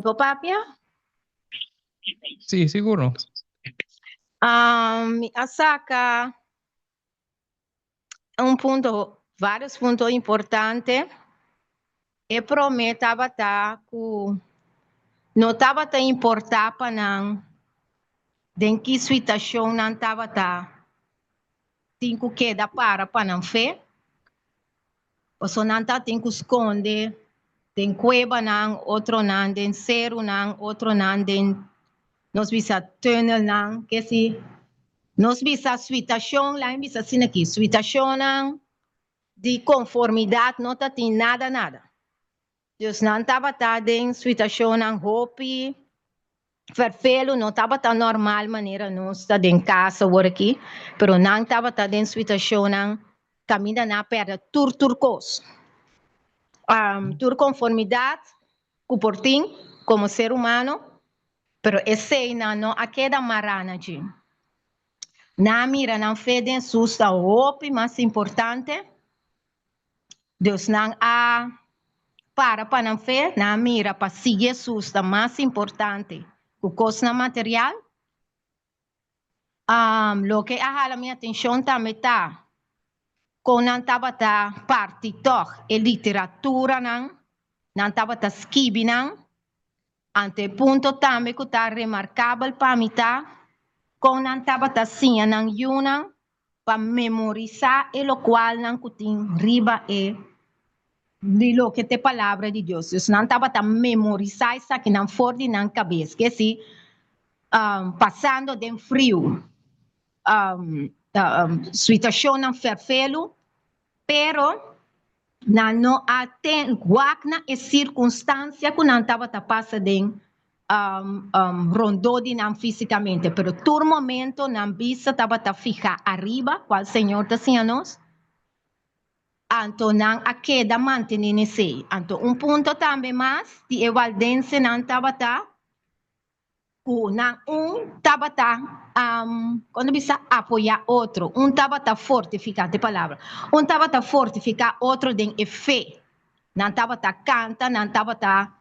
Por papia? Sí, sigur no. Mi a saca un punto, varios punto importante. E prome tabata cu no tabata importa pa nan den ki situacion nan tabata tin cu keda para pa nan fe. Paso nan ta tin cu sconde den cuebanan, otronan den cerunan, otronan den nos bisa tunnelnan, ke si nos bisa situacion, laat mi bisa asina aki, situacionnan di conformidad no ta tin nada nada. Dus nan tabata den situacionnan hopi ferfelu, no tabata normal manera nos ta den cas awor aki, pero nan tabata den situacionnan caminda nan a perde tur tur cos. Tur conformidad cu por tin como ser humano, pero esey nan no a keda mara na dje. Nan a mira nan fe den Jesús ta hopi mas importante. Dus nan a para pa nan fe, nan a mira pa sigui Jesús ta mas importante cu cosnan material. Loke a hala mi atencion tambe ta con nan tabata parti tog e literaturanan, nan tabata skibi nan. Anto e punto tambe cu ta remarcabel pa mi ta con nan tabata siña nan yunan pa memorisa e locualnan cu tin riba e di loke ta e palabra di Dios. Dus nan tabata memorisa esakinan for di nan cabes, ke si pasando den friu, situacionnan ferfelu, pero nan no a ten wak na e circunstancia cu nan tabata pasa den rondó di nan físicamente, pero tur momento nan bista tabata fija ariba, cual Señor ta siña nos, anto nan a keda mantene nesey. Anto un punto tambe mas di e waldensenan tabata ku nan un tabata, kon ta bisa, apoyá otro, un tabata fortifiká, te palabra, un tabata fortifiká otro den e fe. Nan tabata kanta, nan tabata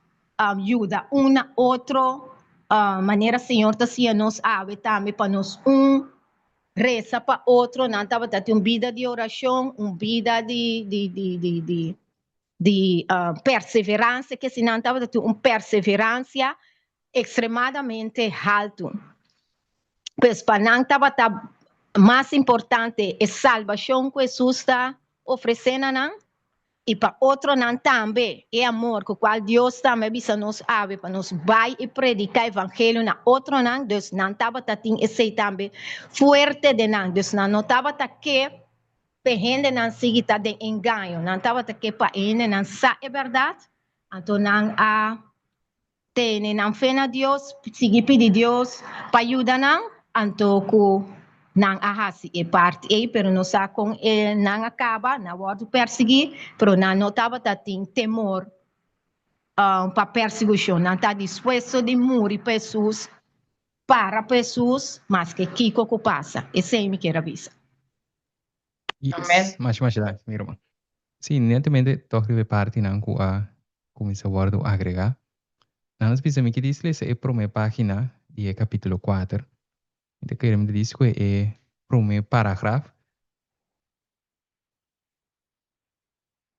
yuda un na otro, manera Señor ta siña nos awe tambe pa nos un resa pa otro, nan tabata tin un bida di orashon, un bida di di di di di di perseveransia, ke si nan tabata tin un perseveransia ekstremadamente haltu. Pues pa nan tabata mas importante e salbashon ku Hesus ta ofresé na nan, i pa otronan tambe e amor ku kual Dios tambe a bisa nos awe pa nos bai i prediká evangelio na otronan, dus nan tabata tin esei tambe fuerte den nan, dus nan no tabata ke pa e hendenan sigui ta den engaño, nan tabata ke pa e hendenan sa e bèrdat, anto nan a Tene nan fe na Dios, sigui pidi Dios pa yuda nan, anto ku nan a hasi e parti ei, pero no sa kon e nan a kaba, nan a wòrdu persiguí, pero nan no tabata tin temor pa persigushon, nan ta dispuesto di muri pa Hesus, para pa Hesus, maske kiko ku pasa. Esei mi kier a bisa. Yes, masha masha danki mi ruman. Sí, netamente tòg riba e partinan ku a kuminsá wòrdu agregá. Nan nos bisa mi kitis lesa e promé página di e kapítulo kuater. Mi ta kere mi ta dici ku e promé paragraf.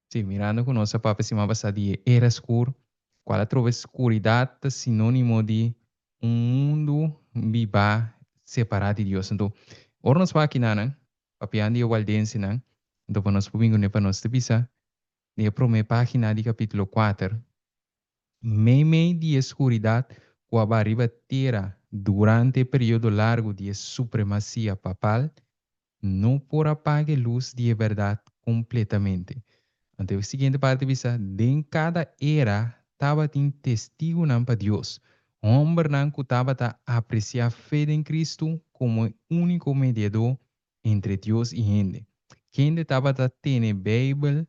Sí, mirando ku nos a papia siman pasá di e era skur, kual atrobe skuridat ta sinónimo di un mundu bibá separá di Dios. Anto, ora nos wak kinanan, papiando di e waldensenan, anto pa nos por bin kuné pa nos ta bisa den e promé página di kapítulo kuater, Meimei di e skuridat ku a ba riba tera durante e periodo largu di e supremasia papal, no por a paga e lus di e bèrdat kompletamente. Anto e siguiente parti bisa, Den kada era tabatin testigunan pa Dios, hòmbernan ku tabata apresiá fe den Kristu komo e úniko mediadó entre Dios i hende, kende tabata tene Beibel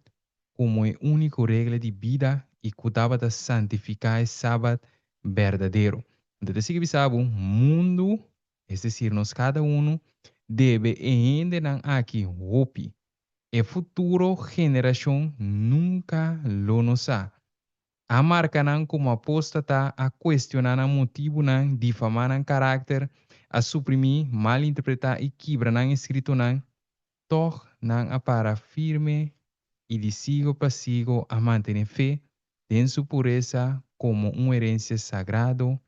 komo e úniko regla di bida i ku tabata santifiká e Sabat berdadero. Anto ta sigui bisa bo, mundu, es desir nos kada unu, debe e hendenan aki hopi. E futuro generashon nunka lo no sa. A marka nan komo apóstata, a kuestioná nan motibunan, difamá nan karakter, a suprimí, malinterpretá i kibra nan eskritonan, tòg nan a para firme i di siglo pa siglo a mantené fe den su puresa komo un herensia sagrado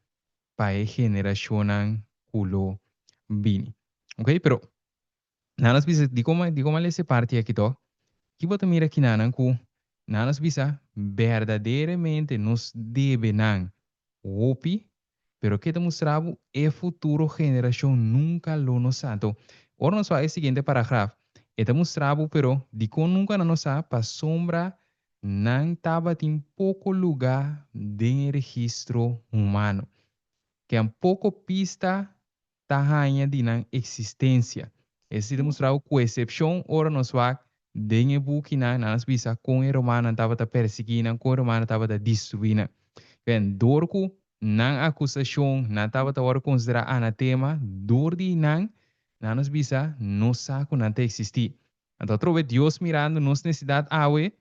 pa e generashonnan ku lo bini. Ok, pero nan nos bisa dikon dikon a lesa e parti aki tòg? Ki bo ta mira kinanan ku nan nos bisa berdaderamente nos debe nan hopi, pero ke ta mustra bo e futuro generashon nunka lo no sa. Anto, ora nos wak e siguiente paragraf, e ta mustra bo pero dikon nunka nan no sa pasobra nan tabatin poko lugá den e registro humano. Ken poko pista ta haña di nan eksistensia. Esei ta mustra bo ku esepshon ora nos wak den e bukinan, nan a bisa kon e romanonan tabata persiguí nan, kon e romanonan tabata destruí nan. Ben, dor ku nan akusashon nan tabata wòrdu konsiderá anatema dor di nan, nan nos bisa no sa ku nan ta eksistí. Anto atrobe Dios mirando nos nesesidat awe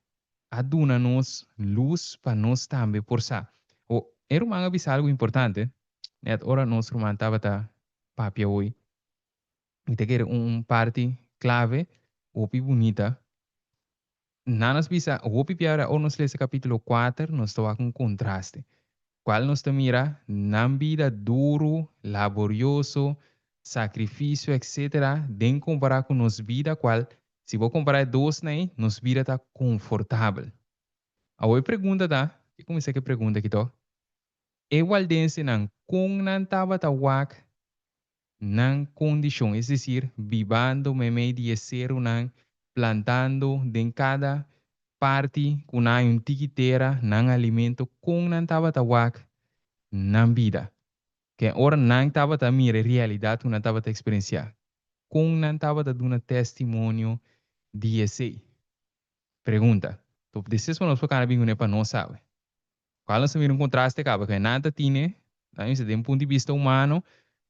a duna nos lus pa nos tambe por sa. O, e ruman a bisa algu importante, net ora nos ruman tabata papia hoy. Mi ta kere un parti clave, hopi bunita. Nan nos bisa hopi piara ora nos lesa capítulo 4, nos ta wak un contraste. Cual nos ta mira nan bida duru, laborioso, sacrificio, etc. Den compara cu nos bida cual, si bo compara e dos nan, nos bida ta confortabel. Awor e pregunta ta, e cuminsa cu e pregunta aki toch? E waldensenan con nan tabata wak nan kondishon, es desir, bibando meimei di e serunan, plantando den kada parti ku nan hay un tiki tera, nan alimento, kon nan tabata wak nan bida. Ken ora nan tabata mira e realidat ku nan tabata eksperensiá, kon nan tabata duna testimonio di esei? Pregunta. Top despues ku nos por kana bin kuné pa nos sabe. Cual nos ta mira un contraste caba, cu nan ta tine, nan bisa den punto di bista humano,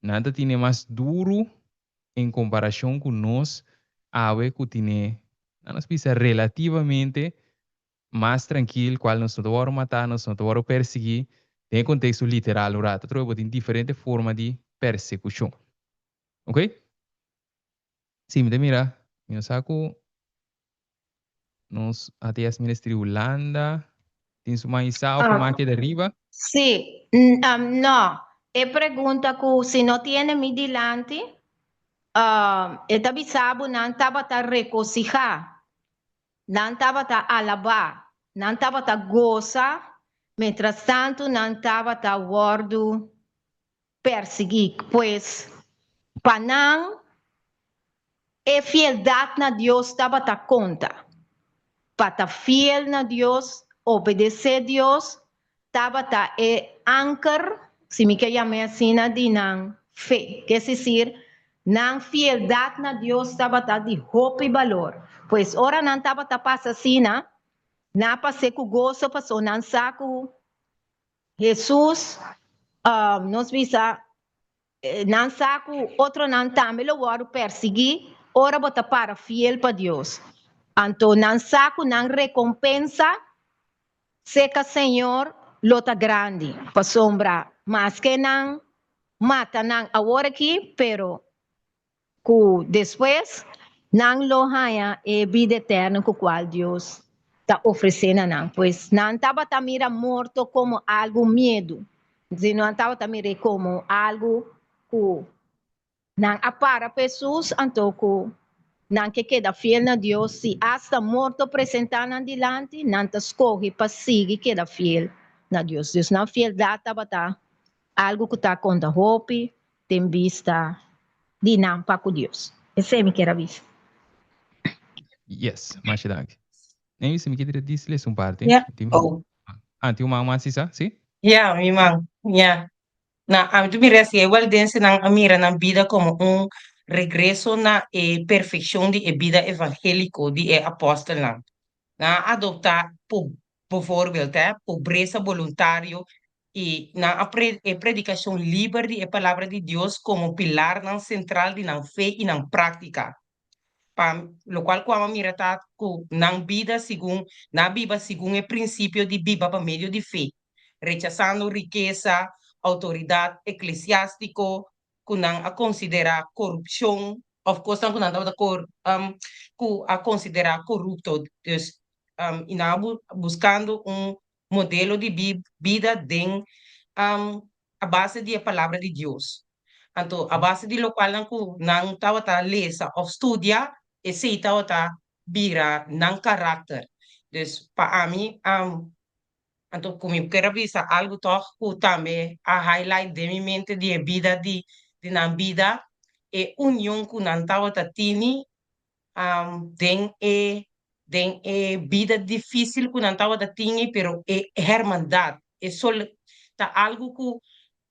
nan ta tine mas duro en comparacion cu nos awe cu tine, nan nos bisa relativamente mas trankil, cual nos no ta worde mata, nos no ta worde persigui, den e contexto literal un rato. Atrobe bo tin diferente forma di persecucion. Ok? Si, mi ta mira, mi no sa cu Nos ATS Ministry Hulanda tin su man isá of man keda riba? Sí, no. E pregunta ku si no tiene mi dilanti, e ta bisa bo nan tabata regosihá, nan tabata alabá, nan tabata gosa, mientrastantu nan tabata wòrdu persiguí. Pues, pa nan e fieldat na Dios tabata konta. Pa ta fiel na Dios, obedesé Dios, tabata e anker, si mi ke yam'é asina, di nan fe. Ke es desir, nan fieldat na Dios tabata di hopi balor. Pues, ora nan tabata pasa asina, nan a pas'é ku goso pasobra nan sa ku Hesus, nos bisa, nan sa ku otronan tambe lo wòrdu persiguí ora bo ta para fiel pa Dios. Anto nan sa ku nan rekompensa serka Señor lo ta grandi, pasobra maske nan mata nan awor aki, pero ku despues nan lo haña e bida eterno ku kual Dios ta ofresé na nan. Pues nan tabata mira morto komo algu miedu, sino nan tabata mir'é komo algu ku nan a para pa Hesus, anto ku nan ke keda fiel na Dios. Si asta morto presentá nan dilanti, nan ta skohe pa sigui keda fiel na Dios. Dus nan fieldat tabata algu ku ta konta hopi den bista di nan pa ku Dios. Esei mi kier a bisa. Yes, masha danki. Amy, si mi kier disi les un parti. Ja. Tin, Oh. ah, tin un man mas, Isa? Si? Ja, mi man. Ja. Na, ami ta mira si e waldensenan a mira nan bida komo un regreso na e perfekshon di e bida evangéliko di e apòstelnan. Nan a adoptá po, bovoorbeeld, hè, pobresa boluntario i nan a pre e predikashon liber di e Palabra di Dios komo pilarnan sentral di nan fe i nan práktika. Pa lokual ku amo mira ta ku nan bida segun nan a biba segun e prinsipio di biba pa medio di fe, rechasando rikesa, outoridat eklesiástiko ku nan a konsiderá korupshon òf kosnan ku nan tabata kor ku a konsiderá korupto. Dus i nan a buskando un modelo di bida den a base di e palabra di Dios. Anto a base di lokualnan ku nan tabata lesa òf studia, esei tabata bira nan karakter. Dus pa ami, anto ku mi ker a bisa algu tòg ku tambe a highlight den mi mente di e bida di di nan bida, e union ku nan tabata tini den e den e bida difícil ku nan tabata tin ei, pero e hermandad, e sol ta algu ku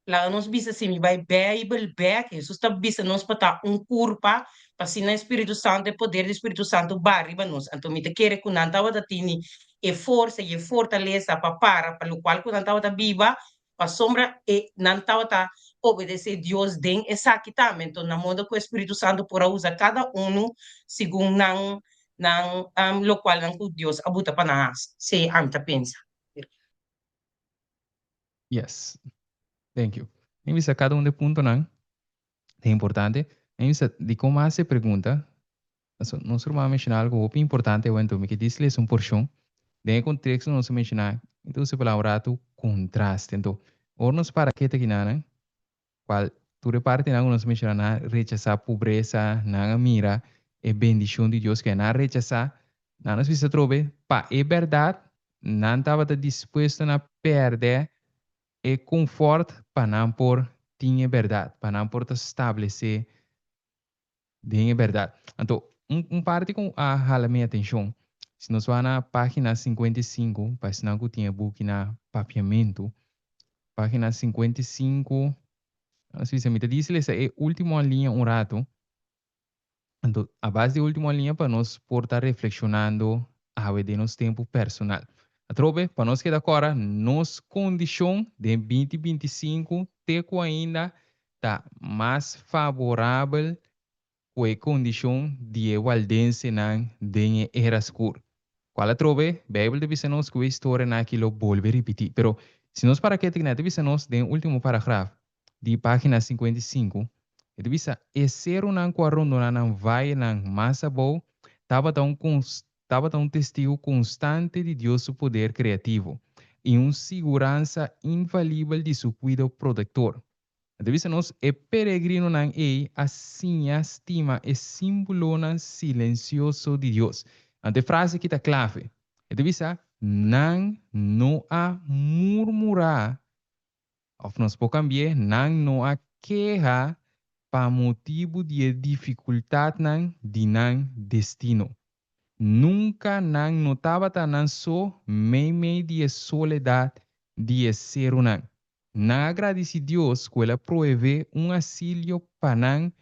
laga nos bisa si mi bai Bijbel bek, Hesus ta bisa nos pa ta un kurpa, pa asina e Spiritu Santu, e poder di Spiritu Santu ba riba nos. Anto mi ta kere ku nan tabata tini e forsa i e fortalesa pa para pa lokual ku nan tabata biba, pasobra e nan tabata obedesé Dios den esaki tambe. Enton, na moda ku e Spiritu Santu por a usa kada unu segun nan nan lokualnan ku Dios a buta pa nan hasi. Sí, ami ta pensa. Yes. Thank you. Mi bisa kada un di e puntonan ta importante. Mi bisa dikon mi a hasi e pregunta, Paso nos ruman a menshoná algu hopi importante awe anto mi ke dis lesa un porshon. Den e konteksto nos a menshoná, mi ta usa e palabra ratu kontraste. Anto ora nos para kete kinanan, kual tur e partinan ku nos a menshoná nan a rechasá pobresa, nan a mira e bendishon di Dios ku nan a rechasá, nan a bisa atrobe pa e bèrdat nan tabata dispuesto na pèrdè e konfòrt pa nan por tin e bèrdat, pa nan por ta stablesé Den e bèrdat. Anto, un un parti ku a hala mi atenshon, si nos wak na página 55, pa esnan ku tin e buki na papiamentu, página 55, nos bisa, mi ta disi lesa e último aliña un ratu, anto a base di e último aliña pa nos por ta reflekshonando awe den nos tempu personal. Atrobe, pa nos keda kòrda nos kondishon den binti 25 te ku ainda ta mas faborabel ku e kondishon di e waldensenan den e era skur. Kual atrobe, Beibel ta bisa nos ku e historianan aki lo bolbe ripití. Pero, si nos para kete kina, ta bisa nos den e último paragraf di página 55, e ta bisa, E serunan ku a rondoná nan vayenan mas abou tabata un tabata un testigu konstante di Dios su poder kreativo i un siguransa infalibel di su kuido protektor. Ta bisa nos, e peregrinonan ei a siña stima e símbolonan silensioso di Dios. Anto e frase aki ta klave. E ta bisa, Nan no a murmurá, òf nos por kambi'é, nan no a keha pa motibu di e difikultatnan di nan destino. Nunka nan no tabata nan so meimei di e soledat di e serunan. Nan a gradisí Dios ku el a proevé un asilio pa nan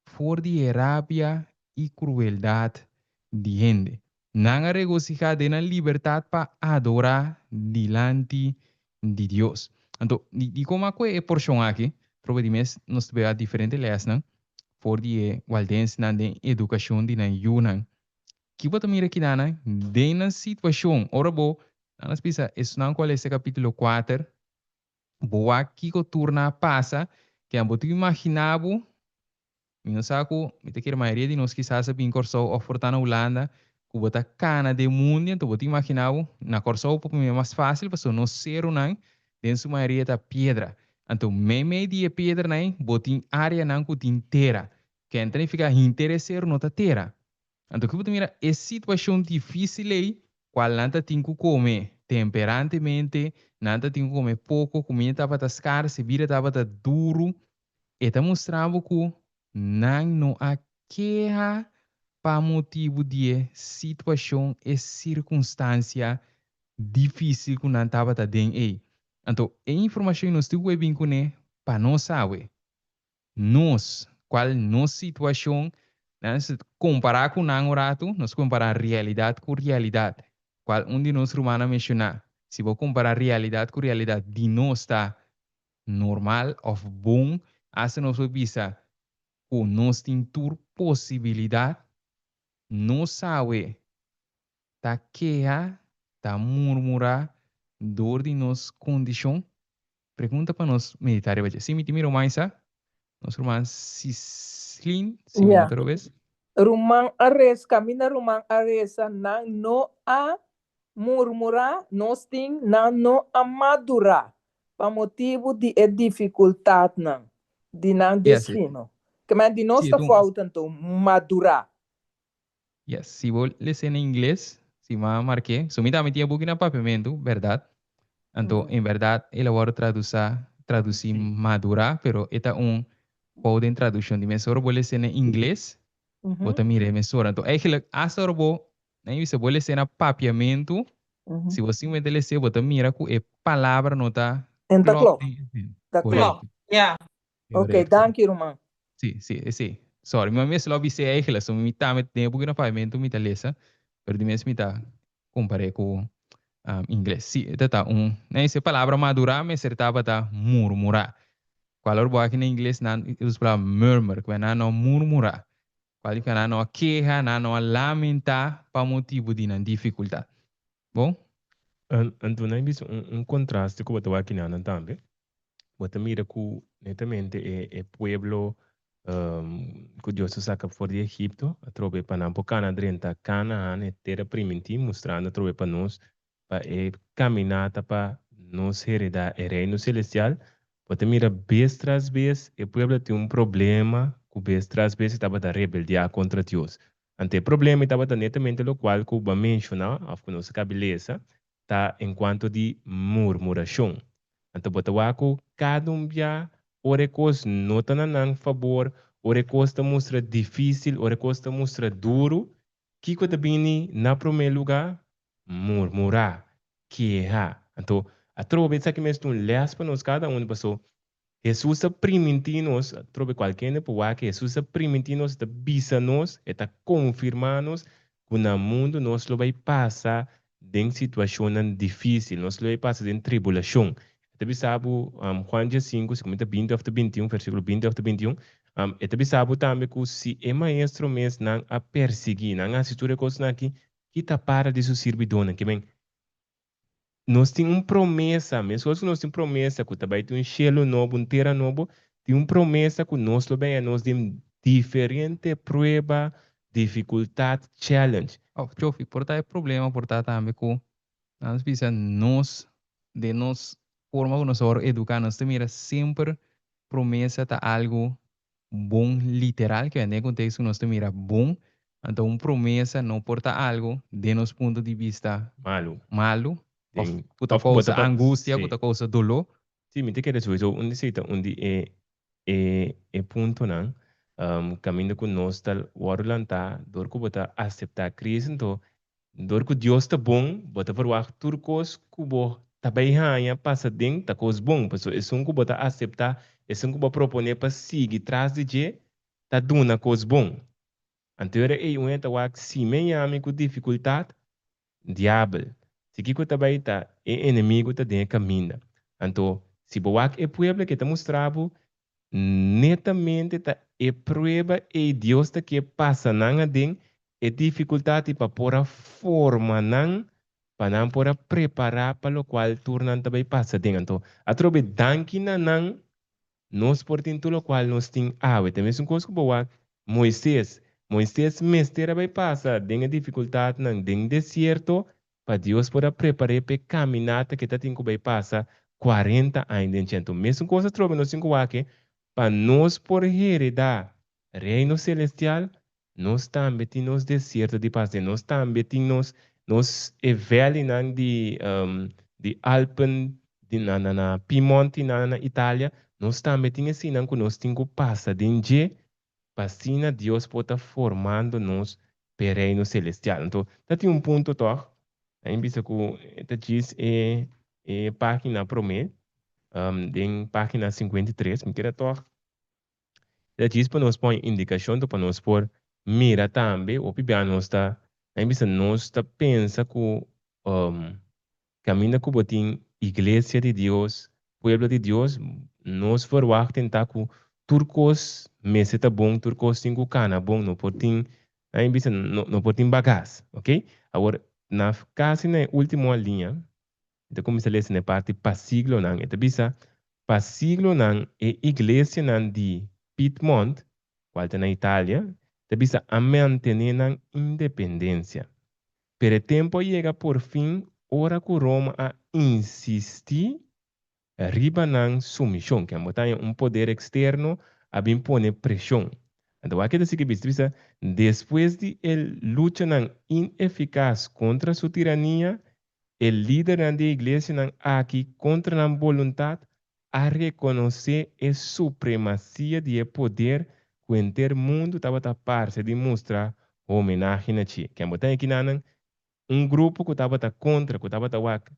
for di e rabia i krueldat di hende. Nan a regosihá den nan libertat pa adorá dilanti di Dios. Anto, dikon a kue e porshon aki? Probe di mes nos ta bira diferente lèsnan for di e waldensenan den edukashon di nan yunan. Ki bo ta mira kidanan den nan situashon ora bo, nan a bisa esunnan ku a lesa kapítulo kuater, Bo wak kiko tur na a pasa, ke bo tin imaginá bo, mi no sa ku, mi ta kere mayoria di nos kisas a bin Kòrsou òf por ta na Hulanda, ku bo ta kana den mundu, anto bo tin imaginá bo, na Kòrsou por primer mas fásil pasobra nos serunan den su mayoria ta piedra. Anto meimei di e piedranan ei bo tin áreanan ku tin tera, ken ta nifiká hinter e seru no ta tera. Anto ki bo ta mira e situacion dificil ei, cual nan ta tin cu come temperantemente, nan ta tin cu come poco, cuminda tabata scars, e bida tabata duru, e ta mustra bo cu nan no a keha pa motibu di e situacion, e circunstancia dificil cu nan tabata den ei. Anto e informacion ei nos tin cu e bin cune pa nos awe. Nos, cual nos situacion, nos compara cu nan un rato, nos compara realidad cu realidad, cual un di nos ruman a menciona, si bo compara realidad cu realidad di nos ta normal of bon, hasta nos por bisa cu nos tin tur posibilidad. Nos awe ta keha, ta murmurá dor di nos kondishon? Pregunta pa nos meditá riba dje. Si mi tin mi ruman isa, nos ruman Sislin, si mi no ta robes. Ruman a resa, kaminda ruman a resa, nan no a murmurá, nos tin, nan no a madurá pa motibu di e difikultatnan di nan destino. Kimen di nos ta fout anto, madurá. Yes, si bo les'é na ingles, si bo a mark'é, so mi tambe tin e buki na papiamentu, bèrdat? Anto, en bèrdat el a wòrdu tradusá, tradusí madurá, pero e ta un fout den tradukshon. Di mes ora bo les'é na ingles, bo ta mira e mesora. Anto, eigenlijk, asta ora bo, nan bisa, bo les'é na papiamentu, si bo simplemente les'é, bo ta mira ku e palabra no ta klòp. Ta klòp. Ya. Ok, danki ruman. Sí, sí, esei. Sorry, mi mes lo bis'é eigenlijk, so mi tambe den e buki na papiamentu mi ta lesa, pero di mes mi ta kompar'é ku ingles. Sí, e ta ta un, nan dice palabra madurá mester tabata murmurá. Kual ora bo aki na ingles nan usa palabra murmur, ku nan no murmurá. Kual di nan no a keha, nan no a lamentá pa motibu di nan difikultat. Bon? Anto nan bisa un kontraste ku bo ta wak kinan tambe. Bo ta mira ku netamente e pueblo ku Dios a saka for di Egipto atrobe pa nan por kana drenta Kanaan, e tera primintí, mustrando atrobe pa nos pa e kaminata pa nos heredá e Reino Selestial. Bo ta mira bes tras bes e pueblo tin un problema ku bes tras bes e tabata rebeldiá kontra Dios. Anto e problema ei tabata netamente lokual ku bo a menshoná òf ku nos a kabi lesa, ta enkuanto di murmurashon. Anto bo ta wak ku kada un bia ora e kos no ta na nan fabor, ora e kos ta mustra difísil, ora e kos ta mustra duru, kiko ta bini na promé lugá? Murmurá, keha. Anto, atrobe esaki mes ta un lès pa nos kada un, paso Hesus a primintí nos, atrobe kualke hende por wak, Hesus a primintí nos, e ta bisa nos, e ta konfirmá nos ku na mundu nos lo bai pasa den situashonnan difísil, nos lo bai pasa den tribulashon. E ta bisa bo, Juan diesinku, si ku mi ta binti òf ta bintiun, versíkulo binti òf ta bintiun, e ta bisa bo tambe ku si e maestro mes nan a persiguí, nan a hasi tur e kosnan aki, ki ta para di su sirbidónan? Ke men, Nos tin un promesa, meskos ku nos tin promesa ku ta bai tin un shelu nobo, un tera nobo, tin un promesa ku nos lo bini nos den diferente prueba, difikultat, challenge. Of Jofi, por ta e problema por ta tambe ku nan bisa nos den nos forma ku nos a wòrdu eduká nos ta mira semper promesa ta algu bon literal, ke den e konteksto nos ta mira bon, anto un promesa no por ta algo den nos punto di bista Malu. malu of Den, ku ta of ku bo kousa ta pa, angustia, ku sí. ta kousa doló. Sí, mi ta kere souiso un di esei ta un di e e e puntonan kaminda ku nos ta wòrdu lantá dor ku bo ta aseptá Cristo, anto Dor ku Dios ta bon, bo ta verwagt tur kos ku bo ta bai haña pasa den ta kos bon, pasobra esun ku bo ta aseptá, esun ku bo a proponé pa sigui tras di dje, ta duna kos bon. Anto ora ei un hende ta wak si mi a yami ku difikultat, diabel. Si kiko ta bai ta e enemigu ta den e kaminda. Anto si bo wak e pueblo ke ta mustra bo Netamente ta e prueba ei Dios ta ke pasa nan aden, e difikultat i pa por a forma nan, pa nan por a prepará pa lokual tur nan ta bai pasa aden. Anto, atrobe danki na nan, nos por tin tur lokual nos tin awe. Ta mesun kos ku bo wak Moises. Moises mester a bai pasa den e difikultatnan den desierto Pa Dios por a prepar'é p'e kaminata ke ta tin ku bai pasa kuarenta aña den dje. Anto mesun kos atrobe nos tin ku wak pa nos por heredá Reino Selestial, nos tambe tin nos desierto di pasa den. Nos tambe tin nos nos e valleynan di di Alpen di na na na Piemonte na na Italia, nos tambe tin eseinan ku nos tin ku pasa den dje pa asina Dios por ta formando nos p'e Reino Celestial. Anto, ta tin un punto tòg, a mi bisa ku ta djis e e página promé, den página 53, mi kere tòg ta djis pa nos pon indikashon pa nos por mira tambe, hopi bia nos ta, a mi bisa nos ta pensa ku Caminda cu bo tin Iglesia di Dios, pueblo di Dios, nos verwachting ta cu tur cos mester ta bon, tur cos tin cu cana bon, no por tin. Nan a bisa no no por tin bagas, ok. Awor na kasi na e ultimo alinea e ta kuminsá lesa na e parti pa siglonan, e ta bisa, Pa siglonan e iglesianan di Piedmont, kual ta na Italia, ta bisa a mantené nan independensia. Pero e tempu a yega por fin ora ku Roma a insistí riba nan sumishon, ke bo ta haña un poder eksterno a bin pone preshon. Anto wak e ta sigui bisa, ta bisa, Despues di e luchanan inefikas kontra su tirania, e lidernan di e iglesianan aki kontra nan boluntat a rekonosé e supremasia di e poder ku henter mundu tabata parse di mustra homenahe na dje. Ke bo ta haña kinanan? Un grupo ku tabata kontra, ku tabata wak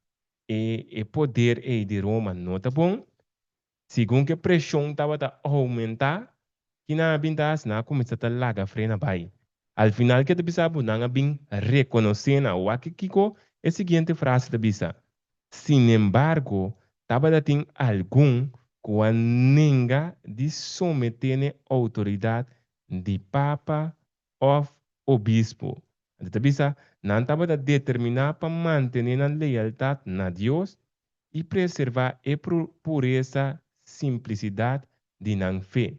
e e poder ei di Roma no ta bon. Segun ku e preshon tabata oumentá, ki nan a bin ta hasi? Nan a kuminsá ta laga frena bai. Al final ke ta bisa bo? Nan a bin rekonosé nan. Wak kiko e siguiente frase ta bisa, Sinembargo, tabata tin algun ku a nenga di someté n'e outoridat di papa òf obispo. Anto ta bisa, nan tabata determiná pa mantené nan lealtat na Dios i preservá e puresa simplisidat di nan fe.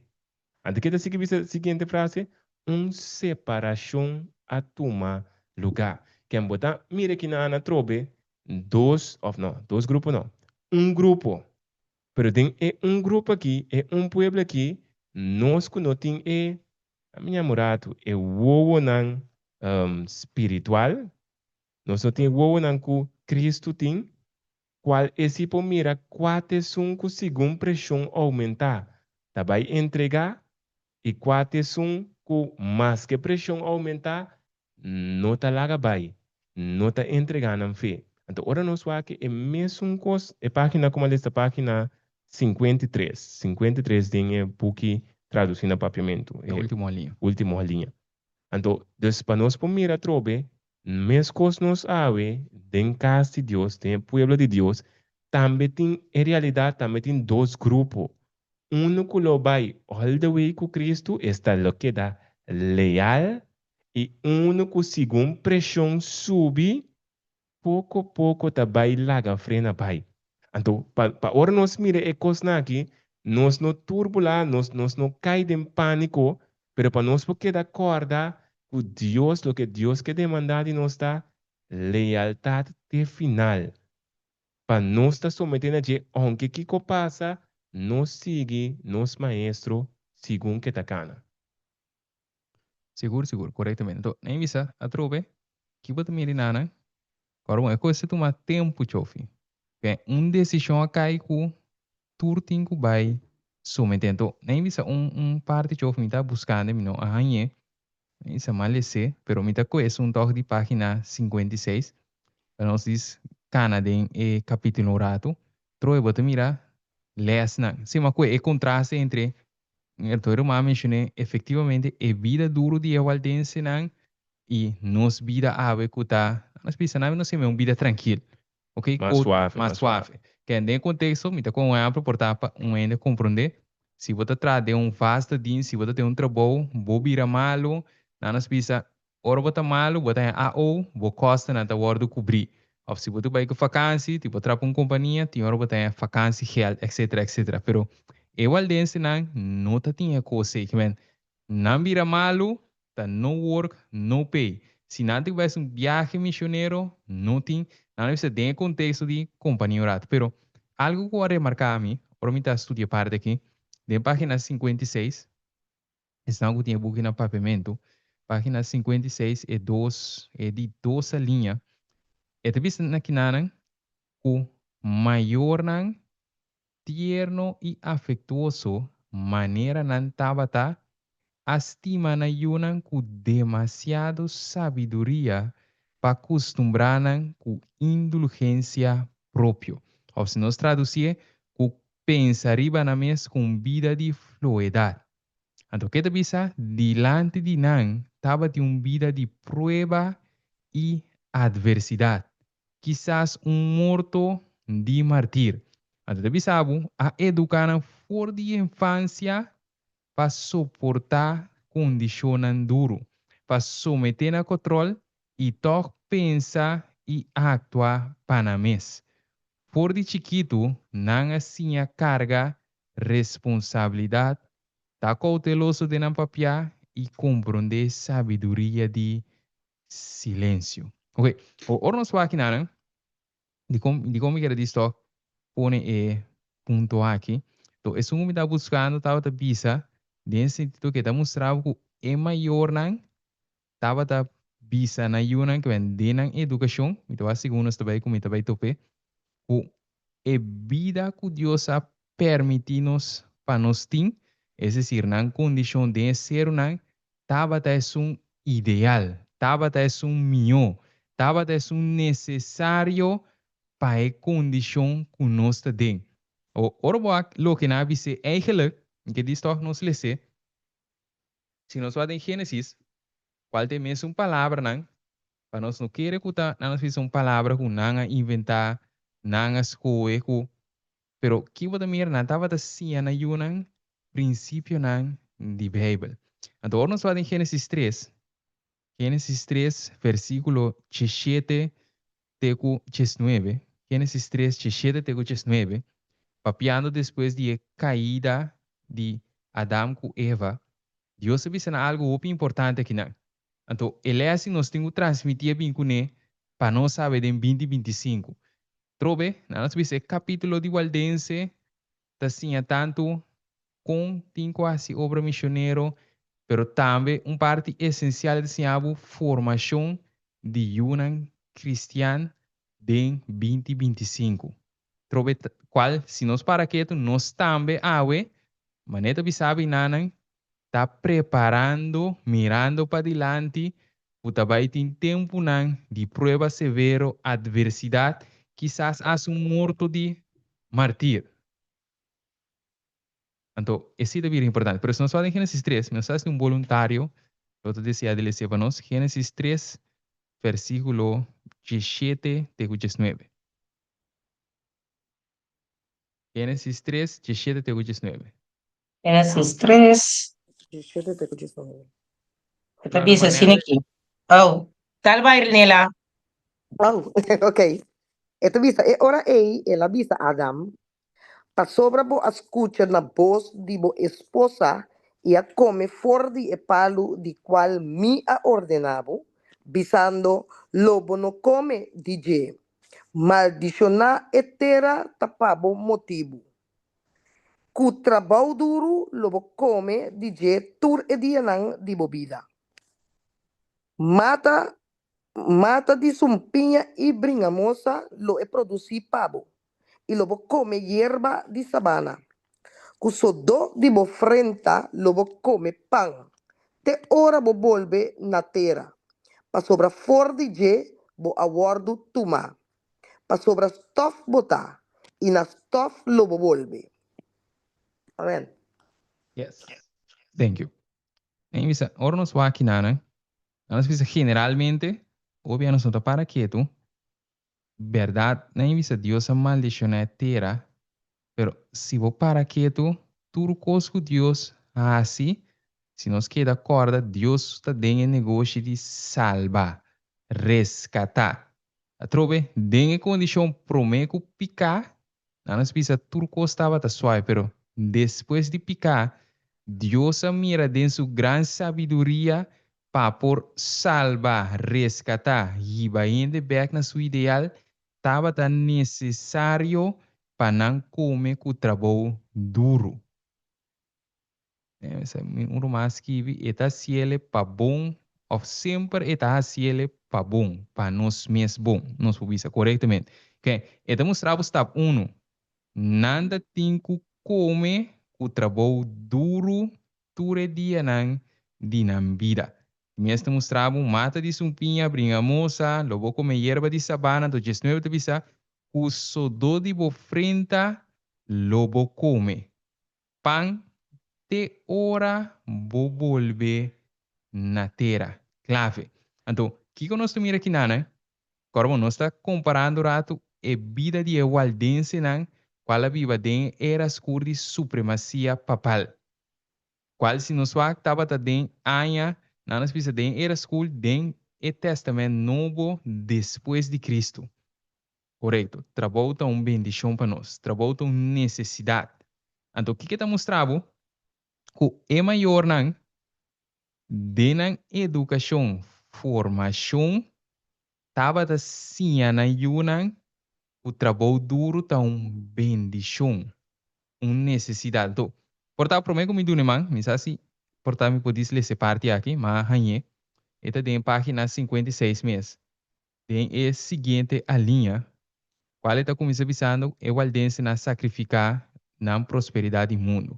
Anto ke ta sigui bisa siguiente frase? Un separashon a tuma lugá. Ken bo ta mira kinan atrobe dos, òf no, dos grupo no, un grupo. Pero den e un grupo aki, e un pueblo aki, nos ku no tin e A mi ña ratu e wowonan spiritual, nos no tin e wowonan ku Kristu tin, kual e si por mira kua t'esun ku segun preshon oumentá ta bai entregá i kua t'esun ku maske preshon oumentá no ta laga bai, no ta entregá nan fe. Anto ora nos wak e mesun kos, e página ku mi a lesa ta página 53, 53 den e buki tradusí na papiamentu, E último alinea. último alinea. Anto, dus pa nos por mira atrobe, meskos nos awe den kas di Dios, den e pueblo di Dios, tambe tin e realidat, tambe tin dos grupo. Unu ku lo bai all the way ku Kristu, esta lo keda leal I unu ku sigun preshon subi, poko poko ta bai laga frena bai. Anto, pa pa ora nos mira e kosnan aki, nos no turbulá, nos nos no kai den pániko, pero pa nos por keda kòrda ku Dios, loke Dios ke demandá di nos ta lealtat te final. Pa nos ta someté na dje ounke kiko pasa, nos sigui nos Maestro sigun ke ta kana. Sigur, sigur, korektamente. Anto, nan bisa atrobe, ki bo ta mira nan? Kòrda bon, e kos ta tuma tempu, Chofi. P'e un desishon a kai ku tur tin ku bai someté. Anto, nan bisa un un parti, Chofi, mi ta buskando, mi no a hañ'é. Nan bisa m'a les'é, pero mi ta kohe esun tòg di página 56, pa nos dis kana den e kapítulo un ratu. Trobe bo ta mira lèsnan. Sí, m'a kohe e kontraste entre Entonces ruman a mencioné efectivamente e bida duro di e waldensenan y nos bida awe cu ta, nos bisa nan no seme un bida tranquil, ok, Mas suave, mas mas suave. suave. Ken den e contexto mi ta con un ehemplo por ta pa un hende comprende, si bo ta traha den un vaste dienst, si bo ta den un trabou, bo bira malo, nan nos bisa Ora bo ta malu, bo ta haña AO, bo kostenan ta wòrdu kubrí. Òf si bo ta bai ku fakansi, ti bo trapa un kompania, tin ora bo ta haña fakansiegeld, etcetera, etcetera. Pero e waldensenan no ta tin e kos ei. Kimen, nan bira malu, ta no work, no pay. Si nan tin ku bai hasi un biahe misionero, no tin. Nan a bisa den e konteksto di kompania un ratu. Pero algu ku a remarká mi, ora mi ta studia e parti aki, den página 56, Esnan ku tin e buki na papiamentu, página 56 e dos e di dos aliña, e ta bisa na kinanan ku mayornan tierno i afektuoso manera nan tabata a stima nan yunan ku demasiado sabiduria pa kustumbrá nan ku indulgensia propio. Òf si nos tradusié, ku pensa riba nan mes ku un bida di floedat. Anto ke ta bisa? Dilanti di nan tabatin un bida di prueba i atversidat, kisas un morto di martir. Anto ta bisa bo, a eduká nan for di infansia pa soportá kondishonnan duru. pa someté na kotròl i tòg pensa i aktua pa nan mes. For di chikitu nan a siña karga responsabilidat, ta kouteloso den nan papiá i komprondé sabiduria di silensio. Oke, ora nos wak nan, dikon dikon mi kere di stòk pone e punto aki? To esun ku mi ta buskando tabata bisa den sentido ku e ta mustra bo ku e mayornan tabata bisa nan yunan ku den nan edukashon, mi ta wak segun nos ta bai ku mi ta bai top'é, ku e bida ku Dios a permití nos pa nos tin, es desir nan kondishon den e serunan, tabata esun ideal, tabata esun mihó, tabata esun nesesario pa e kondishon ku nos ta den. Awor, ora bo wak loke nan a bis'é eigenlijk, mi ke dis tòg nos les'é, si nos wak den Génesis, kual ta e mesun palabranan, pa nos no kere ku ta nan a bisa un palabra ku nan a inventá, nan a skohe ku Pero ki bo ta mira? Nan tabata siña nan yunan prinsipionan di Beibel. Anto ora nos wak den Génesis tres, Génesis tres versíkulo djeshete te ku djesnuebe, Génesis tres djeshete te ku djesnuebe, papiando despues di e kaida di Adam ku Eva, Dios a bisa nan algu hopi importante akinan. Anto e lès di nos tin ku transmití a bin kuné pa nos sabe den binti 25. Trobe, nan nos bisa e kapítulo di Waldense ta siña tantu kon tin ku hasi obra misionero, pero tambe un parti esensial ta siña bo formashon di yunan kristian den 2025. Trobe kual si nos para ketu nos tambe awe, manera ta bisa bo inanan, ta preparando, mirando padilanti ku ta bai tin tempunan di prueba severo, atversidat, kisas asta un morto di martir. Anto, esei ta bira importante. Pero si nos wak den Génesis tres, mi no sa si un boluntario lo ta desea di lese pa nos, Génesis tres, versíkulo 17 te ku 19. Génesis tres, 17 te ku 19. Génesis tres. 17 te ku 19. E ta bisa asina aki. Oh, tal bai Nela. Oh, ok. E ta bisa, e ora ei el a bisa Adam, Pasobra bo a skucha na bos di bo esposa i a kome for di e palu di kual mi a ordená bo, bisando, Lo bo no kome di dje. Maldishoná e tera ta pa bo motibu. Ku trabou duru lo bo kome di dje tur e dianan di bo bida. Mata, mata di sumpiña i bringamosa lo e produsí pa bo, i lo bo kome yerba di sabana. Ku sodó di bo frenta lo bo kome pan, te ora bo bolbe na tera, pasobra for di dje bo a wòrdu tumá. Pasobra stòf bo ta, i na stòf lo bo bolbe. Amen. Yes. Thank you. En bisa, ora nos wak kinanan, nos bisa generalmente, obia nos no ta para ketu, Berdad, nan bisa Dios a maldiciona e tera, pero si bo para ketu, tur cos cu Dios haci, si nos keda corda, Dios ta den e negoshi di salba, rescata. Atrobe, den e condicion prome cu pica, Nan nos bisa tur kos tabata suave, pero despues di piká, Dios a mira den su gran sabiduria pa por salba, reskatá, hiba hende bèk na su ideal, tabata nesesario pa nan kome ku trabou duru. Un ruman a skibi, E ta hasiele pa bon òf semper e ta hasiele pa bon, pa nos mes bon, nos por bisa korektamente. Ke, e ta mustra bo stap unu, nan ta tin ku kome ku trabou duru tur e dianan di nan bida. Mes ta mustra bo mata di sumpiña, bringa mosa, lo bo kome yerba di sabana, anto 19 ta bisa, ku sodó di bo frenta lo bo kome. Pan te ora bo bolbe na tera. Clave. Anto, kiko nos ta mira kinanan? Kòrda bo, nos ta komparando ratu e bida di e waldensenan kual a biba den e era skur di supremasia papal, kual si nos wak tabata den aña. Nan a bisa den era skur den e Tèstamènt Nobo despues di Kristu. Korekto, trabou ta un bendishon pa nos. Trabou ta un nesesidat. Anto kiko ta mustra bo? Ku e mayornan den nan edukashon, formashon, tabata siña nan yunan ku trabou duru ta un bendishon, un nesesidat. Anto, por ta promé ku mi duna e man, mi sa si por ta mi por dis lesa e parti aki, ma a hañ'é, e ta den página 56 mes, den e siguiente aliña, kual e ta kuminsá bisando e waldensenan a sakrifiká nan prosperidat di mundu.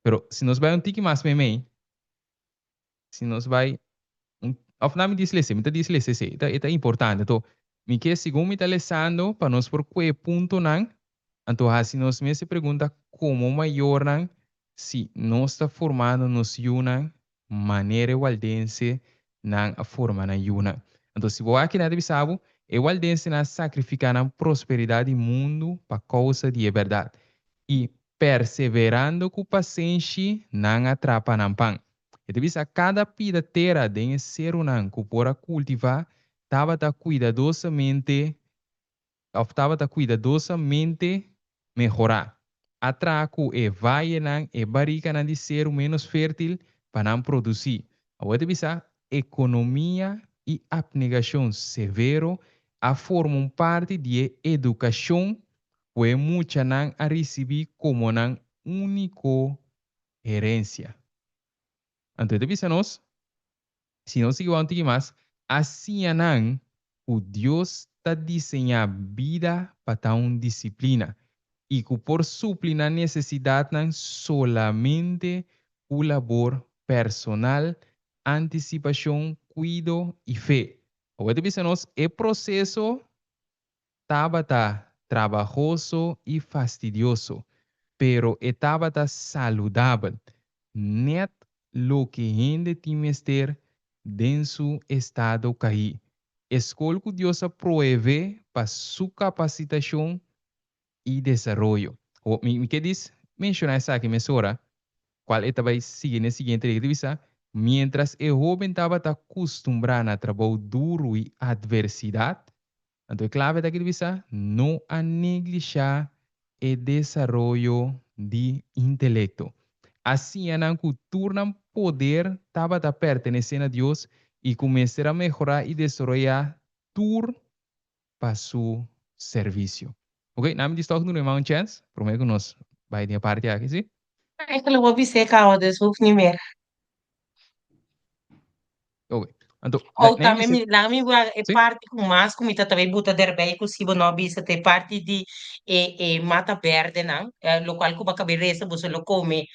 Pero si nos bai un tiki mas meimei, si nos bai un of na mi dis lese, mi ta dis lese si, e ta importante. Anto mi ke segun mi ta lesando pa nos por kue puntonan, anto hasi nos mes e pregunta komo mayornan si nos ta formando nos yunan manera e waldense nan a forma nan yunan. Anto si bo aki nan ta bisa bo, e waldensenan a sakrifika nan prosperidat di mundu pa kousa di e bèrdat. I perseverando ku pasenshi nan a trapa nan pan. E ta bisa kada pida tera den e serunan ku por a kultivá tabata kuidadosamente òf tabata kuidadosamente mehorá. A traha ku e vayenan, e barikanan di seru ménos fértil pa nan produsí. Awor e ta bisa ekonomia i apnegashon severo a forma un parti di e edukashon ku e muchanan a risibí komo nan úniko herensia. Anto e ta bisa nos, si nos sigui wak un tiki mas, a siña nan ku Dios ta diseñá bida pa ta un disiplina i ku por supli nan nesesidatnan solamente ku labor personal, antisipashon, kuido i fe. Awor e ta bisa nos e proseso Tabata trabahoso i fastidioso, pero e tabata saludabel, nèt loke hende tin mester den su estado kaí. E skol ku Dios a proevé pa su kapasitashon i desaroyo. Mi ke dis menshoná esaki mesora, kual e ta bai sigui n'e siguiente lei. E ta bisa, Miéntras e hóben tabata kustumbrá na trabou duru i atversidat, anto e klave ta aki ta bisa, no a neglishá e desaroyo di intelekto. A siña nan ku tur nan poder tabata pertenesé na Dios i ku mester a mehorá i desaroyá tur pa su servicio. Ok, na mi di stòk duna mi man un chèns, promé ku nos bai den e parti aki, si? Eigenlijk bo bis'é kaba, dus hoeft niet meer. Ok, anto, Oh, na mi tambe bisa, mi, laga mi wak e si? parti ku mas ku mi ta tabata buta derbei ku si bo no a bisa ta e parti di e e mata bèrdenan, lokual ku bo a kabe resa boso lo kome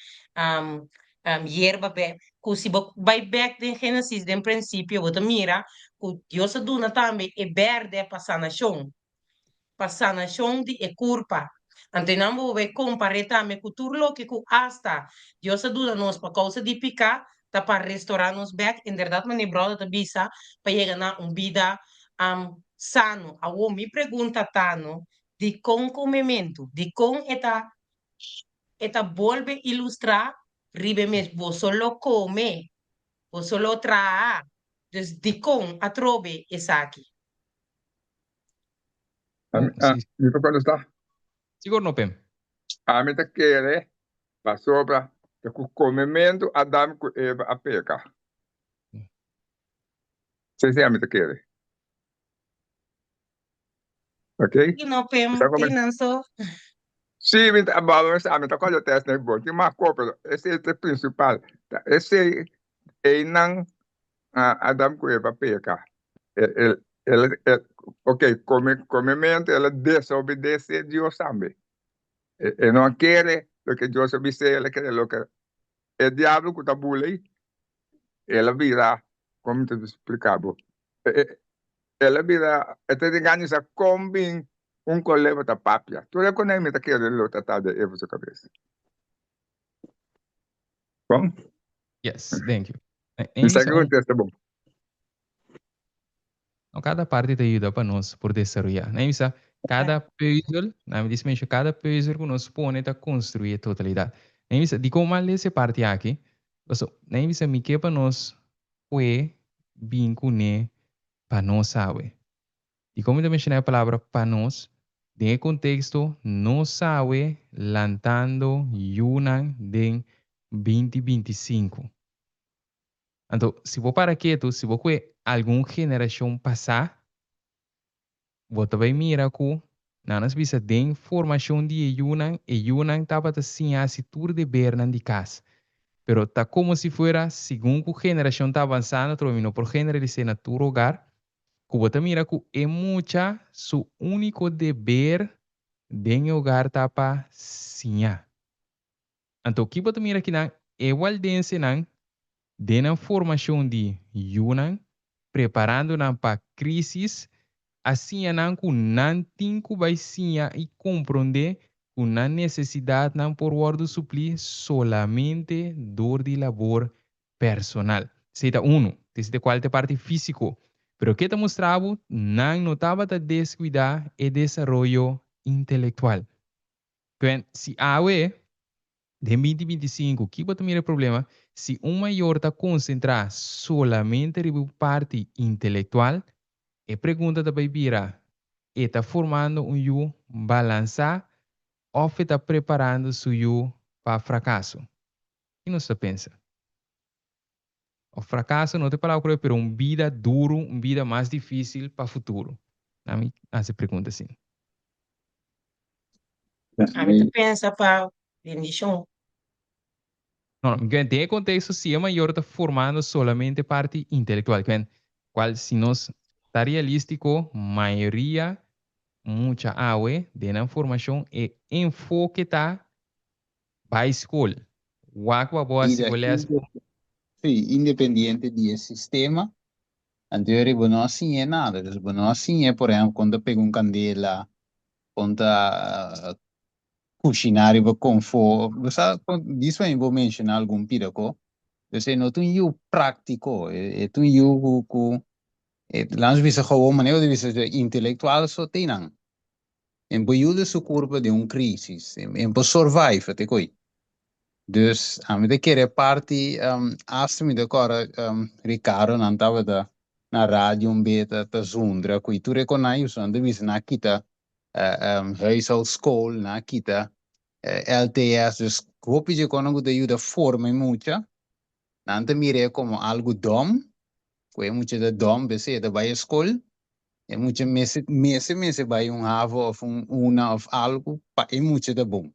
yerba bè ku si bo bai bèk den Génesis den prinsipio bo ta mira ku Dios a duna tambe e bèrdè pa sanashon, pa sanashon di e kurpa. Anto nan bo bai kompar'é tambe ku tur loke ku asta Dios a duna nos pa kousa di piká ta pa restorá nos bèk, inderdat manera bròder ta bisa pa yega na un bida sano. Awor mi pregunta ta no, dikon komementu? Dikon e ta E ta bolbe ilustrá riba e mes, Boso lo kome, boso lo traha. Dus dikon atrobe esaki? Oh, si. Mi por kontestá? Sigur no, Pem. Ami ta kere pasobra ta ku komementu Adam ku Eva a peka. Esei ami ta kere. Ok? I no pem Sa come- tin nan so. Sí, mi ta, bo, mi ta kòrda tèst na bo, tin mas kos, pero esei ta e prinsipal. Ta esei, einan Adam ku Eva peka. El, el, el, el, ok, come, komementu, el a desobedesé Dios tambe. E, e no a kere loke Dios a bis'é, el a kere loke e diablo ku ta bula ei, el a bira, kon mi ta splika bo? E, e, El a bira, e ta den gana di sa kon bin un koleba ta papia. Tur e konei mi ta kere lo ta ta den Eva su kabes. Bon? Yes, thank you. Mi sa ki kontesta bon. No, kada parti ta yuda pa nos por desaroyá. Na mi bisa, kada pùzel, na mi dismensha, kada pùzel ku nos pone ta konstruí e totalidat. Na mi bisa, dikon mal lesa e parti aki? Pasobra, na mi bisa, mi ke pa nos. kue bin kuné pa nos awe? Dikon mi ta menshoná e palabra pa nos? Den e konteksto nos awe lantando yunan den 2025. Anto, si bo para ketu, si bo kue algun generashon pasá, bo ta bai mira ku nan a bisa den formashon di e yunan, e yunan tabata siña hasi tur debernan di kas. Pero ta komo si fuera segun ku generashon ta avansando, atrobe mi no por generalis'é na tur hogar, ku bo ta mira ku e mucha su úniko deber den e hogar ta pa siña. Anto ki bo ta mira kinan e waldensenan den nan formashon di yunan, preparando nan pa krisis, a siña nan ku nan tin ku bai siña i komprondé ku nan nesesidatnan por wòrdu suplí solamente dor di labor personal. Esei ta unu, esei ta kual ta e parti físiko. Pero ke ta mustra bo, nan no tabata deskuidá e desaroyo intelektual. Kwen, si awe, den 2025, ki bo ta mira e problema? Si un mayor ta konsentrá solamente riba un parti intelektual, e pregunta ta bai bira, e ta formando un yu balansá òf e ta preparando su yu pa frakaso? Ki nos ta pensa? Òf frakaso no ta e palabra korekto, pero un bida duru, un bida mas difísil pa futuro. Ami hasi e pregunta asin. Ami ta pensa pa bendishon. No, no, den e konteksto si e mayor ta formando solamente parti intelektual, kwen, kual si nos ta realístiko, mayoria mucha awe den nan formashon e enfoke ta Bai skol. Wak pa bo hasi Bida bo les bon. Sí, independiente di e sistema, anto yori bo no a siñ'é nada. Dus bo no a siñ'é, por ehempel, kon ta pega un kandela, kon ta kushiná riba konfó. Bo sa, dis wen bo menshoná algun pida ko. Dus e no ta un yu práktiko, e ta un yu ku, ku, laat nos bisa gewoon manera bo ta bisa, intelektual so te nan. En por yuda su kurpa den un krisis. En por survive te koi. Dus ami ta kere parti hasta mi ta kòrda Ricardo nan tabata na radio un be ta ta zundra ku i tur e konai pasobra nan ta bisa nan a kita huishoudschool nan a kita LTS dus hopi dje konan ku ta yuda forma e mucha nan ta mir'é komo algu dòm ku e mucha ta dòm p'esei e ta bai e skol E mucha mester mester mester bai un havo of un una of algo pa e mucha ta bon.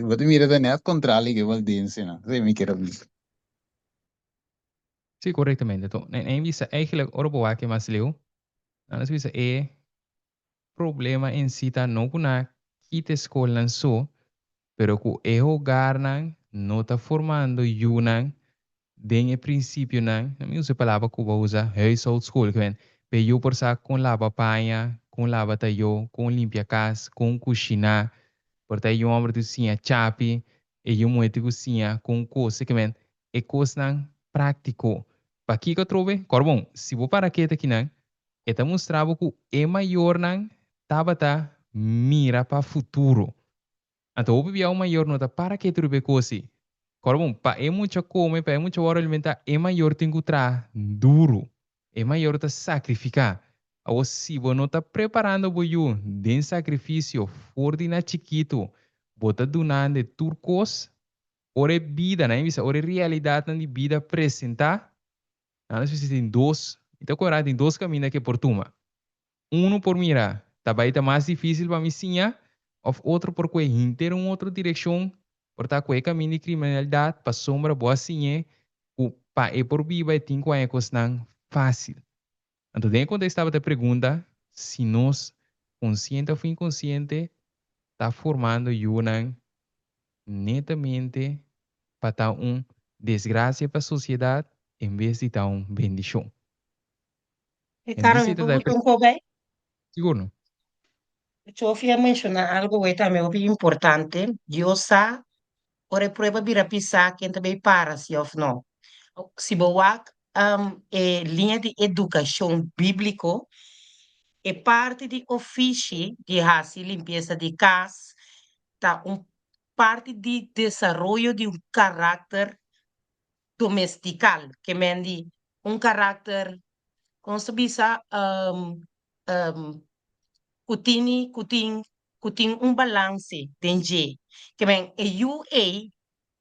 Bo ta mira ta net contrali ke Waldensenan. Esei mi kier a bisa. Sí, correctamente. To, en en bisa eigenlijk ora bo wak mas leu, nan a bisa e problema en si ta no ku na kita e skolnan so, pero ku e hogarnan no ta formando yunan den e prinsipionan, no mi usa e palabra ku bo a usa, huishoudschool, ke men, pa e yu por sa kon laba paña, kon laba tayó, kon limpia kas, kon kushiná, por ta e yu hòmber tin ku siña chapi, e yu muhé tin ku siña kon kose, ke men, e kosnan práktiko. Pakiko atrobe? Kòrda bon, si bo para keta kinan, e ta mustra bo ku e mayornan tabata mira pa futuro. Anto hopi bia un mayor no ta para ketu riba e kosi. Kòrda bon, pa e mucha kome, pa e mucha wòrdu alimentá, e mayor tin ku traha duru. E mayor ta sakrifiká. Awor, si bo no ta preparando bo yu den sakrifisio for di na chikitu, bo ta dunand'e tur kos, ora e bida, nan e bisa, ora e realidatnan di bida presentá, nan a bisa tin dos, mi ta kòrda tin dos kaminda ku e por tuma. Unu por mira, ta bai ta mas difísil pa mi siña, òf otro por kue hinter un otro direkshon, por ta kue kaminda di kriminalidat pasobra bo a siñ'é ku pa e por biba e tin ku haña kosnan fásil. Anto den e kontekst tabata e pregunta si nos, konsiente òf inkonsiente, ta formando yunan netamente pa ta un desgrasia pa sosiedat en bes di ta un bendishon. Ricardo, mi visita por ta busca un poco ahí? Sigur no. Chofi a menciona algo wey tambe hopi importante. Dios sa ora e prueba bira pisá ken ta bay para si of no. Si bo wak e liña di educacion biblico, e parti di ofishi di haci limpieza di cas ta un parti di desaroyo di un karakter domestical, ke men di. Un karakter, kon nos ta bisa, ku tini, ku tin, ku tin un balanse den dje. Ke men e yu ei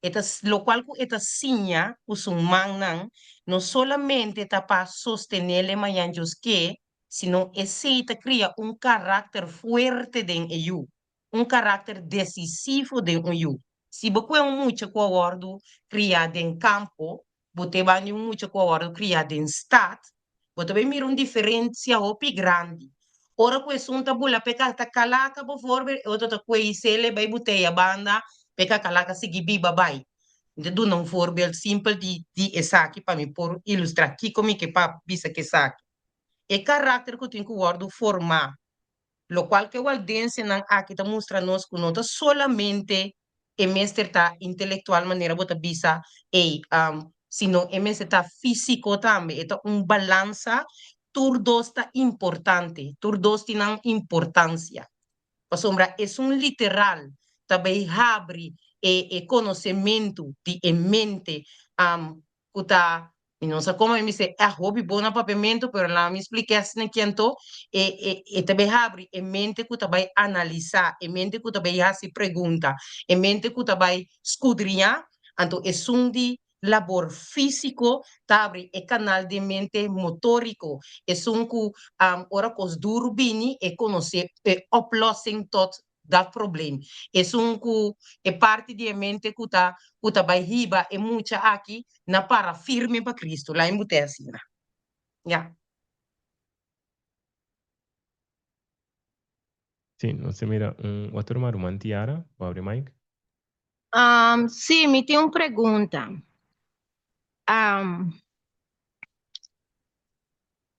e ta lokual ku e ta siña ku su mannan no solamente ta pa sostenele mañan Dios ke, sino esei ta kria un karakter fuerte den e yu. Un karakter desisivo den un yu. Si bo kue un mucha ku a wòrdu kriá den kampo, bo te ban di un mucha ku a wòrdu kriá den stat, bo ta bai mira un diferensia hopi grandi. Ora ku esun ta bula p'e kakalaka bovorbel, e otro ta kue isele bai buteya banda p'e kakalaka sigui biba bai. Mi ta duna un voorbeeld simpel di di esaki pa mi por ilustrá kiko mi ke pa bisa ku esaki. E karakter ku tin ku wòrdu formá Lokual ku e waldensenan aki ta mustra nos ku no ta solamente e mester ta intelektual manera bo ta bisa ei, sino e mester ta físiko tambe. E ta un balansa, tur dos ta importante, tur dos tin nan importansia. Pasobra esun literal ta bai habri e e konosementu di e mente ku ta Mi no sa como mi mester e hopi bon na papiamento, pero laga mi splica asina ki anto e e e ta bay habri e mente cu ta bay analisa, e mente cu ta bay haci pregunta, e mente cu ta bay scudriña, anto esun di labor fisico ta habri e canal den mente motorico, esun cu ora cos duro bini e conoce e oplossing tot dat probleem. Esun ku e parti di e mente ku ta ku ta bai hiba e mucha aki na para firme pa Cristo. Lain bo te asina. Ya. Sí, nos ta mira un otro mas ruman Tiara, bo abri mic. Um, sí, mi tin un pregunta. Um,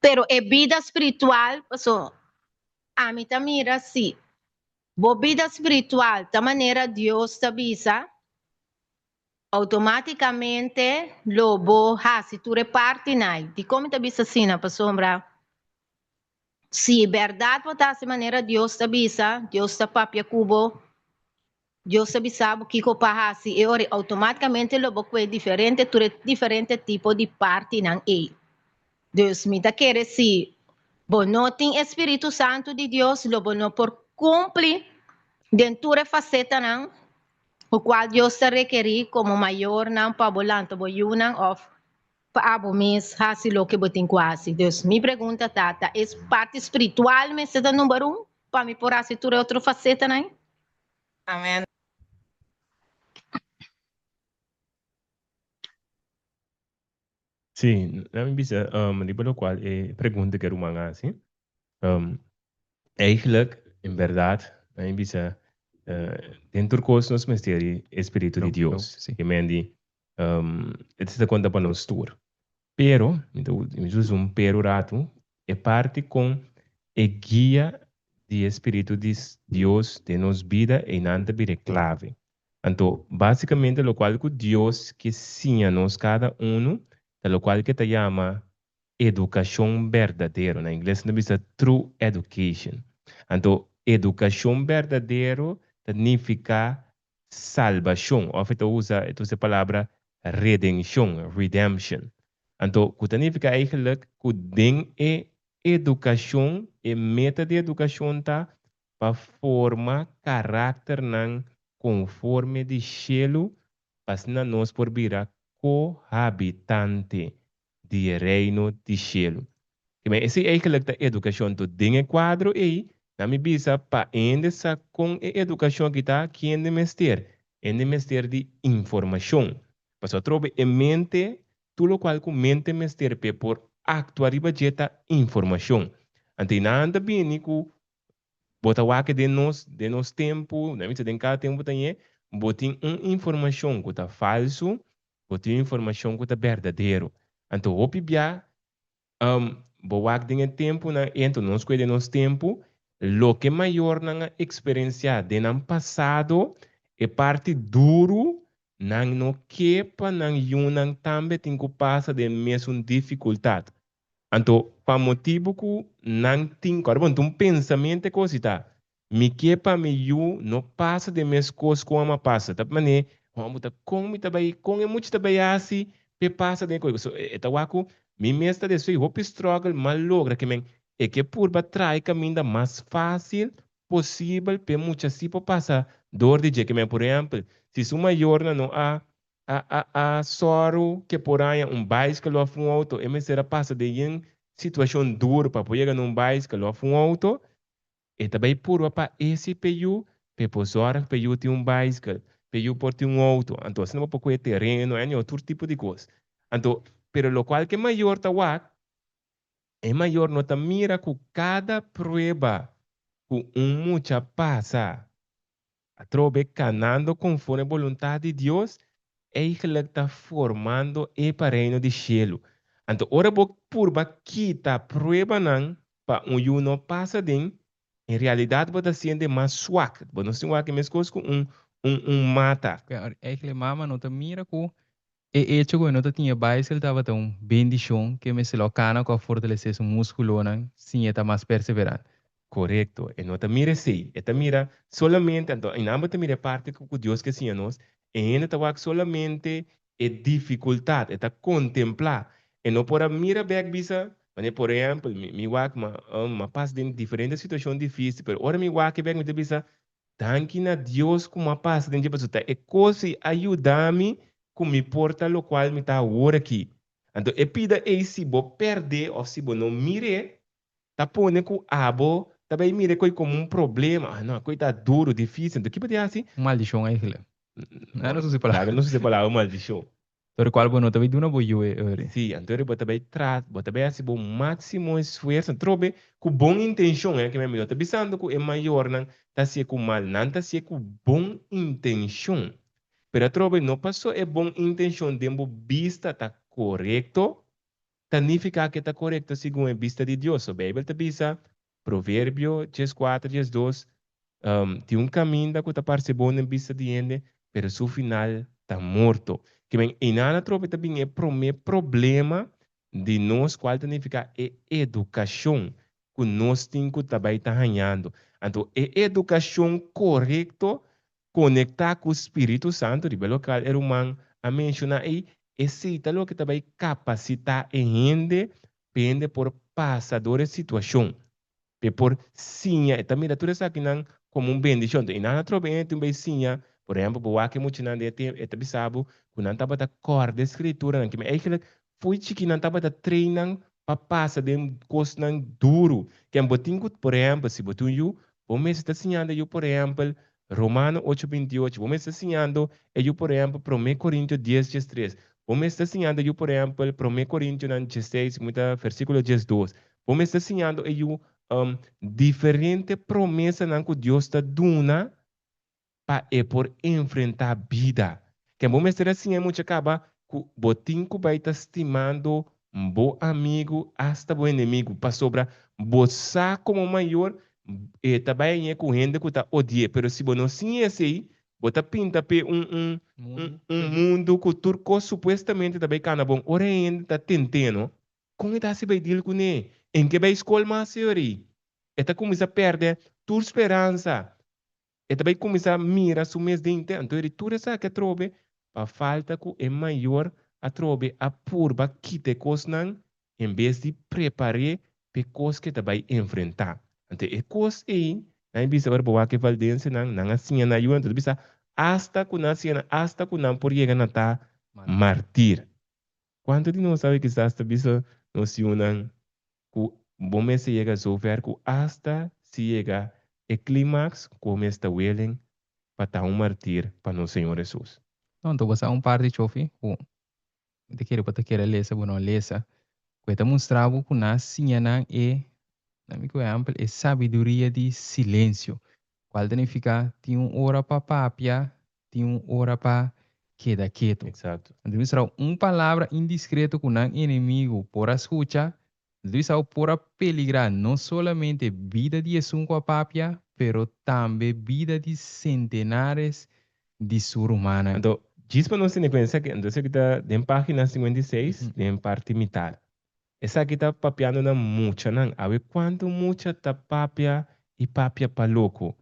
Pero e bida spiritual, paso ami ta mira si bo bida spiritual ta manera Dios ta bisa, automaticamente lo bo haci tur e partinan. Dicon mi ta bisa asina? Pasobra si berdad bo ta haci manera Dios ta bisa, Dios ta papia cu bo, Dios ta bisa bo kiko pa hasi e ora outomátikamente lo bo kue diferente tur e diferente tipo di partinan ei. Dus mi ta kere si bo no tin e Spiritu Santu di Dios lo bo no por kumpli den tur e fasetanan ku kual Dios ta rekerí komo mayornan pa bo lanta bo yunan òf pa abo mes hasi loke bo tin ku hasi. Dus mi pregunta ta, ta e parti spiritual mester ta number un pa mi por hasi tur e otro fasetanan? Amen. Sí, laat mi bisa, um, riba locual e pregunta que ruman hasi. Um, eigenlijk, in berdad, laat mi bisa, uh, den tur cos nos mester di e Spiritu di Dios. Sí. Que men di, um, e ta conta pa nos tur. Pero, mi ta mi ta usa un pero ratu, e parti kon e guia di e Spiritu di Dios den nos bida einan ta bira e klave. Anto, basikamente lokual ku Dios ke siña nos kada unu ta lokual ke ta yama edukashon berdadero. Na ingles nan ta bisa true education. Anto, edukashon berdadero ta nifiká salbashon, òf e ta usa e ta usa e palabra redenshon, redemption. Anto, ku ta nifiká eigenlik ku den e edukashon, e meta di edukashon ta pa forma karakternan konforme di shelu pa asina nos por bira kohabitante di e Reino di shelu. Kimen esei eigenlijk ta edukashon. Anto den e kuadro ei, nan mi bisa pa hende sa kon e edukashon aki ta, kende mester? Hende mester di informashon. Pasobra atrobe e mente, tur lokual ku mente mester p'e por aktua riba dje ta informashon. Anto ei nan ta bini ku Bo ta wak den nos, den nos tempu, na bisa den kada tempu ta ñe, bo tin un informashon ku ta falsu, bo tin un informashon ku ta berdadero. Anto hopi bia, bo wak den e tempunan ei, anto nos ku e den nos tempu, loke mayornan a eksperensiá den nan pasado, e parti duru, nan no ke pa nan yunan tambe tin ku pasa den mesun difikultat. Anto, pa motibu ku nan tin, kòrda bon, tin un pensamentu e kos i ta, Mi ke pa mi yu no pasa den mes kos ku amo a pasa. Ta manera, hòmber ta kon mi ta bai, kon e mucha ta bai hasi p'e pasa den e kos? Pasobra e ta wak ku Mi mes ta desei hopi struggle m'a logra ke men e ke purba traha e kaminda mas fásil posibel p'e mucha si por pasa dor di dje. Ke men por ehèmpel si su mayornan no a a a a sòru ke por haña un baiskel òf un outo e mester a pasa den yen situashon duru pa por yega na un baiskel òf un outo. E ta bai purba pa esi p'e yu, p'e por zòrg p'e yu tin un baiskel, p'e yu por tin un outo. Anto asina bo por kohe tereno, anyhow, tur tipo di kos. Anto, pero lokual ku e mayor ta wak, e mayor no ta mira ku kada prueba ku un mucha pasa, Atrobe kanando konforme boluntat di Dios, eigelijk ta formando e pa Reino di shelu. Anto ora bo purba kita pruebanan pa un yu no pasa den, en realidat bo ta siente mas swak. Bo no sin wak e meskos ku un un un mata. Eigelijk mama no ta mira ku E echo ku e no ta tin e baiskel tabata un bendishon ku e mester lo kana ku a fortalesé su múskulonan sin e ta mas perseverante. Korekto, e no ta mira esei, e ta mira solamente, anto einan bo ta mira e parti ku Dios ke siña nos, e hende ta wak solamente e difikultat, e ta kontemplá, e no por a mira bèk bisa, manera por ehèmpel, mi mi wak ma mi a pasa den diferente situashon difísil, pero ora mi wak e bèk mi ta bisa, Danki na Dios ku mi a pasa den dje pasobra ta e kos ei a yuda mi ku mi por ta lokual mi ta awor aki. Anto e pida ei si bo pèrd'é òf si bo no mir'é, ta pone ku abo ta bai mir'é koi komo un problema. Ah no, koi ta duru, difísil. Anto ki bo ta hasi? Un maldishon eigenlijk. Laga nos usa e palabra. Laga nos usa e palabra maldishon. Dor di cual bo no ta bay duna bo yu e ori. Sí, anto bo ta bay trat, bo ta bay haci bo maximo esfuerso, trobe cu bon intencion, eh, mi no ta bisando cu e mayornan ta hacié cu mal, nan ta hacié cu bon intencion, pero atrobe no paso e bon intencion den bo bista ta corecto, ta nifica cu e ta corecto segun e bista di Dios. So Bijbel ta bisa, Proverbio 14, 12, Tin un kaminda ku ta parse bon den bista di hende, pero su final ta morto. Ke men einan atrobe ta bin e promé problema di nos kual ta nifiká e edukashon ku nos tin ku ta bai ta hañando. Anto e edukashon korekto konektá ku Spiritu Santu riba e lokal e ruman a menshoná ei, esei ta loke ta bai kapasitá e hende pa e hende por pasa dor e situashon. P'e por siña, e ta mira tur esakinan komo un bendishon. Enton, i nan atrobe hende tin bai siña, por ehèmpel, bo wak e muchanan den e tempu, e ta bisa bo ku nan tabata kòrda e skrituranan, kima eigentlik fo'i chikí nan tabata train nan pa pasa den kosnan duru. Ken bo tin ku, por ehèmpel, si bo tin un yu, bo mester ta siñando e yu, por ehèmpel, Romano ocho binti ocho, bo mester ta siñando e yu, por ehèmpel, Promé Korintio dies diestres, bo mester ta siñando e yu, por ehèmpel, Promé Korintionan diesseis, mi ta versíkulo diesdos, Bo mester siñando e yu diferente promesanan ku Dios ta duna pa e por enfrentá bida. Ken bo mester a siña e mucha kaba ku bo tin ku bai ta stimando bo amigu asta bo enemigu, pasobra bo sa komo mayor e ta bai hañ'é ku hende ku ta odi'é. Pero si bo no siña esei, bo ta pinta p'e un un un mundu ku tur kos supuestamente ta bai kana bon. Ora e hende ta tent'é no, Kon e ta hasi bai deal kuné? En ke bai skol mas señor-i? E ta kuminsá pèrdè tur speransa. E ta bai kuminsá mira su mes den te. Anto eri tur esaki atrobe pa falta ku e mayor atrobe a purba kita e kosnan en bes di prepar'é p'e kos ku e ta bai enfrentá. Anto e kos ei, nan a bisa ora bo wak e valdensenan, nan a siña nan yunan, anto ta bisa asta ku nan a siña nan, asta ku nan por yega na ta martir. Kuantu di nos awe kisas ta bisa nos yunan ku bo mester yega zover ku asta si yega e klimaks ku bo mester ta willing pa ta un martir pa nos Señor Hesus? No, anto bo sa un par di chofi ku mi ta kere bo ta kere lesa bo no a lesa, ku e ta mustra bo ku nan a siña nan e, na mi ku ehèmpel, e sabiduria di silensio, kual ta nifiká tin un ora pa papia tin un ora pa keda ketu. Exacto. Anto mi sa un palabra indiscreto cu nan enemigo por a scucha, Luis por a peligra no solamente bida di esun cu a papia, pero tambe bida di centenares di su rumannan. Anto, djis pa nos tene cuenta esaki, anto esaki ta den pagina 56, den parti mitar. Esaki ta papiando na muchanan. Awe cuanto mucha ta papia y papia pa loco?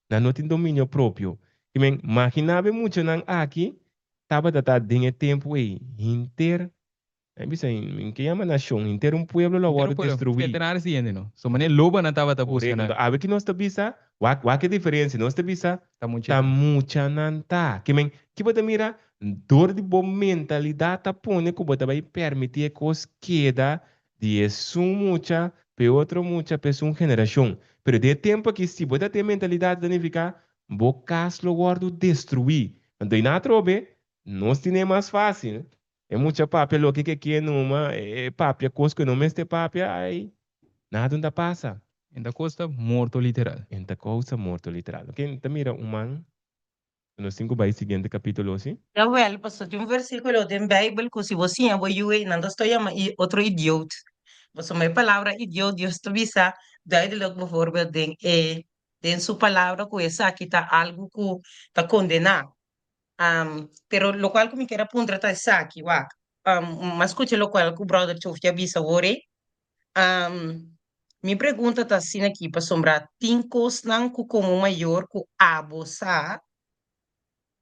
Nan no tin dominio propio. Ki men, magina bo e muchanan aki tabata ta den e tempu ei, henter. Nan bisa, Mi ke yama nashon, henter un pueblo lo a Henter un wòrdu pueblo. destruí. Centenares di hende no. So manera lobonan tabata buska Korekto. nan. Anto awe ki nos ta bisa? Wak, wak e diferensia. Nos ta bisa, Ta mucha ta ta. muchanan ta. Ke men, ki bo ta mira? Dor di bo mentalidat ta pone ku bo ta bai permití e kos keda di esun mucha pa e otro mucha pa esun generashon. Pero den e tempu aki si bo ta tin e mentalidat ta nifiká bo kas lo wòrdu destruí. Anto i nan atrobe nos tine mas fásil. E mucha papia loke ke ke numa, e papia kos ku e no mester papia, ai, nada no ta pasa. En ta kosta morto literal. En ta kousa morto literal. Oke, ta mira un man, nos tin ku bai siguiente kapitulo, si? Jawel, pasobra tin un versíkulo den Beibel ku si bo siña bo yu ei, nan ta sto yama i otro idioot. Pasobra e palabra idioot Dios ta bisa duidelijk bijvoorbeeld den e den su palabra ku esaki ta algu ku ta kondená. Pero lokual ku mi kier a puntra ta esaki, wak, mi a skucha lokual ku bròder Chofie a bisa awor ei. Mi pregunta ta asina aki pasobra tin kosnan ku komo mayor ku abo sa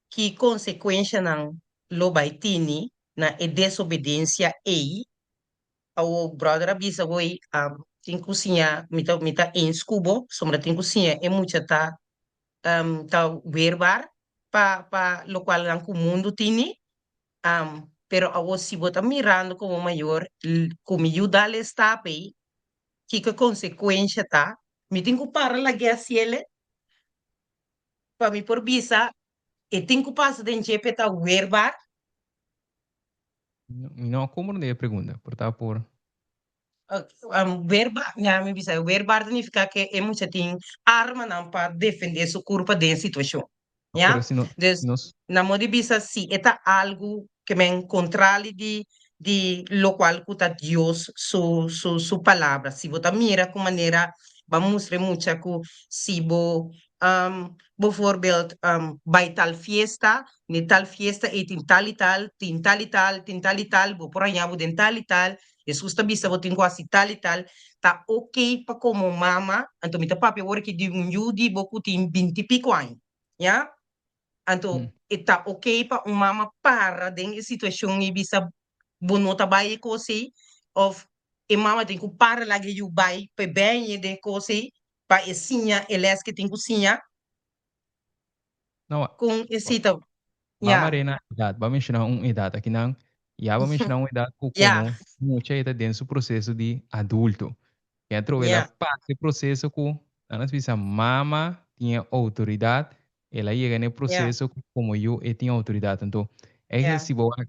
ki konsekuenshanan lo bai tini na e desobedensia ei. Awor bròder a bisa awor ei, tin ku siña, mi ta mi ta eens ku bo, pasobra tin ku siña e mucha ta ta weerbaar pa pa lokual nan ku mundu tini. Pero awor si bo ta mirando komo mayor ku mi yu dal e stap ei, kiko e konsekuensha ta? Mi tin ku para lag'é hasiel pa mi por bisa e tin ku pasa den dje pa e ta weerbaar? Mi no a komprondé e pregunta, por ta por. Weerbaar, ya mi bisa, weerbaar ta nifiká ke e mucha tin armanan pa defendé su kurpa den e situashon. Ya? Pero si no, Dus, si nos. na modo di bisa si e ta algu ke men kontrali di di lokual ku ta Dios su su su palabra. Si bo ta mira ku manera bo a mustra e mucha ku si bo Bijvoorbeeld, bai tal fiesta, ne tal fiesta ei tin tal i tal, tin tal i tal, tin tal i tal, bo por haña bo den tal i tal, Hesus ta bisa bo tin ku hasi tal i tal, ta oké pa komo mama, anto mi ta papia awor aki di un yu di bo ku tin binti piko aña, ya? Anto e ta oké pa un mama para den e situashon i bisa bo no ta bai e kos ei, òf e mama tin ku para laga e yu bai pa e bèñe den e kos ei, pa e siña e les ke tin ku siña No, kon e sita ba ya. marena edat, ba menshoná un edat akinan, ya ba menshoná un edat ku Ya. komo mucha e ta den su proseso di adulto. E atrobe el a Ya. pasa e proseso ku nan a bisa mama tin e outoridat, el a yega na e Ya. proseso ku komo yu e tin outoridat. Anto, eigenlijk Ya. si bo wak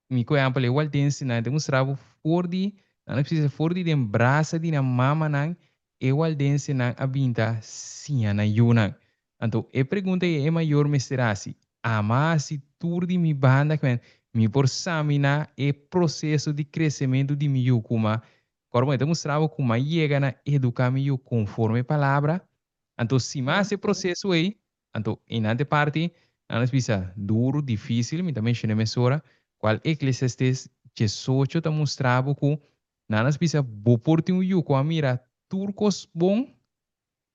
Mi ku ehèmpel e waldensenan ta mustra bo for di, nan a bisa for di den brasa di nan mamanan e waldensenan a bin ta siña nan yunan. Anto e pregunta ei e mayor mester hasi, Ama hasi tur di mi banda ku mi por saminá e proseso di kresementu di mi yu kuma kòrbo e ta mustra bo kuma yega na eduká mi yu konforme e palabra? Anto si mi hasi e proseso ei, Anto, einan te parti, nan nos bisa duru, difícil, mi ta mencion'é mesora, cual Eclesiastés diesocho ta mustra bo cu nan nos bisa bo por tin un yu cu a mira tur cos bon,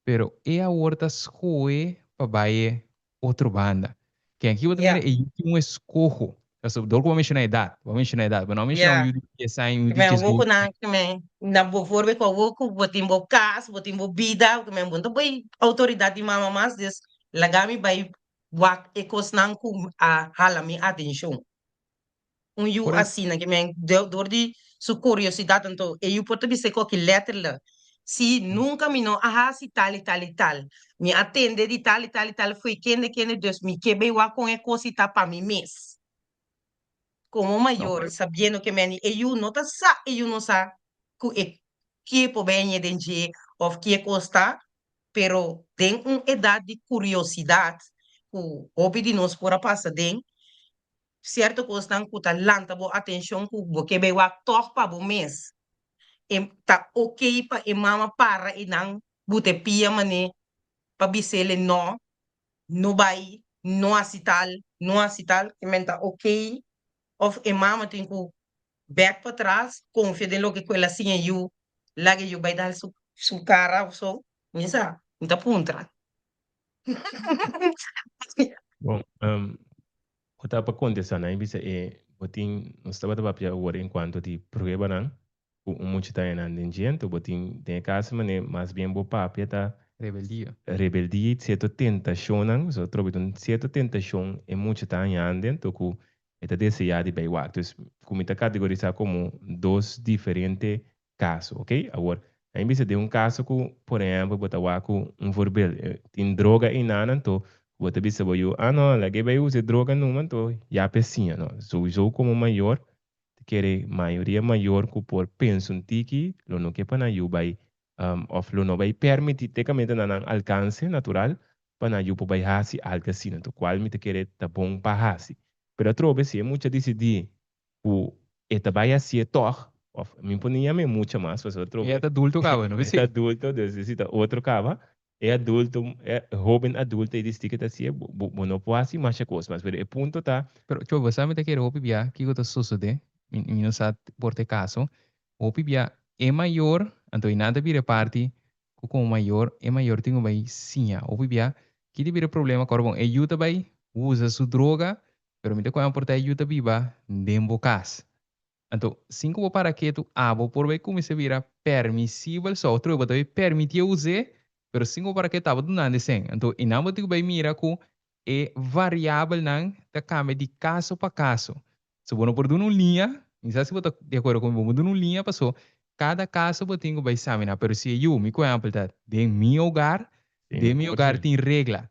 pero e awor ta scohe pa bai e otro banda. Ken aki bo ta mira Ya. e yu tin un escoho. Pasobra dor cu bo a menciona edad, bo a menciona edad, bo no a menciona un Ya. yu di dies aña, un yu Ke di men diesdos awor cu aña. nan, ke men na bijvoorbeeld cu awor cu bo tin bo cas, bo tin bo bida, ke men bo no ta bay autoridad di mama mas, dus laga mi bay wak e cosnan cu a hala mi atencion. Un yu Por e. asina, ke men dor di su curiosidad, anto e yu por ta bisa cu aki letterlijk, si nunca mi no a haci tal y tal y tal, mi a tende di tal y tal y tal, fo'i kende kende, dus mi ke bay wak con e cos y ta pa mi mes. Komo No, mayor, pero sabiendo ke meni e yu no ta sa, e yu no sa ku e kie por beñe den dje òf kie kos ta, pero den un edat di kuriosidat ku hopi di nos por a pasa den, sierto kosnan ku ta lanta bo atenshon ku bo ke bai wak tòg pa bo mes. E ta oke pa e mama para einan buta e pia manera pa bis'el e nò, no bai, no hasi tal, no hasi tal, e men ta ok, of e mama tin ku bek patras, konfia den loke ku el a siña yu, laga e yu bai dal su su kara of so, mi sa, mi ta puntra. Bon, bo ta pa kontestá nan i bisa e. Bo tin, nos tabata papia awor en cuanto di pruebanan cu un mucha ta haña nan den dje, anto bo tin den e caso manera mas bien bo papia ta Rebeldia. rebeldia y cierto tentacionnan, so atrobe ta un cierto tentacion e mucha ta hañando anto cu e ta desea di bay wak. Dus cu mi ta categorisa como dos diferente caso, ok? Awor, a mi bisa den un caso cu, por ehempel, bo ta wak cu un voorbeeld, e tin droga eynan anto bo ta bisa bo yu, ah no, laga e bay usa e droga numa anto ya p'e siña. No, souiso como mayor, ta kere mayoria mayor cu por pensa un tiki lo no ke pa nan yu bay of lo no bay permiti te caminda na nan alcance natural pa nan yu por bay haci algo asina, anto cual mi ta kere ta bon pa haci. Pero atrobe si e mucha dicidi ku e ta bai hasié tòg, òf mi por ni yam'é mucha mas, pasobra E ta adulto kaba, no? E ta adulto, dus esei ta otro kaba. E adulto, e hóben adulto ei disti ke ta hasié, bo bo no por hasi masha kos mas, pero e punto ta. Pero Choy, bo sa mi ta kere hopi bia kiko ta sosodé, mi mi no sa por ta e kaso, hopi bia e mayor, anto einan ta bira e parti ku komo mayor, e mayor tin ku bai siña, hopi bia ki ta bira e problema ku ora bon e yu ta bai usa su droga Pero mi ta kohe por ta e yu ta biba den bo kas. Anto, sin ku bo para ketu, abo por bai kuminsá bira permisibel, so otro bo ta bai permitié us'é, pero sin ku bo para ketu abo ta dunando e sen. Anto, einan bo tin ku bai mira ku e variabelnan ta kambia di kaso pa kaso. So bo no por duna un liña, mi sa si bo ta di akuerdo ku mi, bo no por duna un liña paso kada kaso bo tin ku bai saminá. Pero si e yu, mi ku ehèmpel ta den mi hogar, den mi hogar tin regla.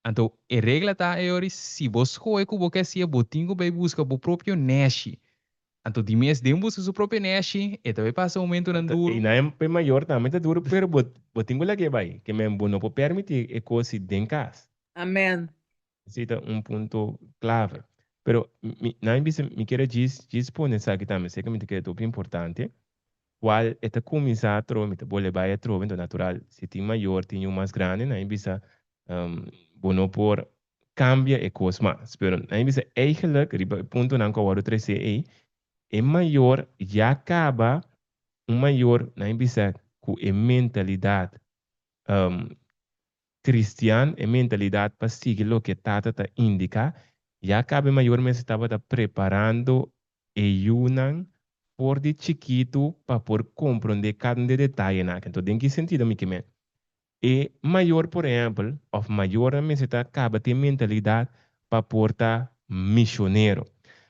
Anto e regla ta e ori si bo skohe ku bo ke hasié bo tin ku bai buska bo propio nèshi. Anto di mes den buska su propio nèshi e ta bai pasa momentunan duru. I nan e mayor tambe ta duru pero bo bo tin ku lag'é bai ke men bo no por permití e kos si den kas. Amen. Esei ta un punto klave. Pero mi nan bisa mi kier a djis djis pone esaki tambe esei ke mi ta kere ta hopi importante. Cual e ta cuminsa atrobe, mi ta bolbe bay atrobe, enton natural si tin mayor tin yu mas grandi nan e bisa bo no por cambia e cos mas, pero nan e bisa eigenlijk riba e puntonan cu a wordo trece ey, e mayor ya caba un mayor nan e bisa cu e mentalidad Cristian, e mentalidad pa sigui loke tata ta indica, ya caba e mayor mester tabata preparando e yunan for di chikitu pa por comprende cada un di e detayenan aki. Anto den ki sentido mi ke men? E mayor por ehempel of mayornan mester ta caba tin mentalidad pa por ta misionero.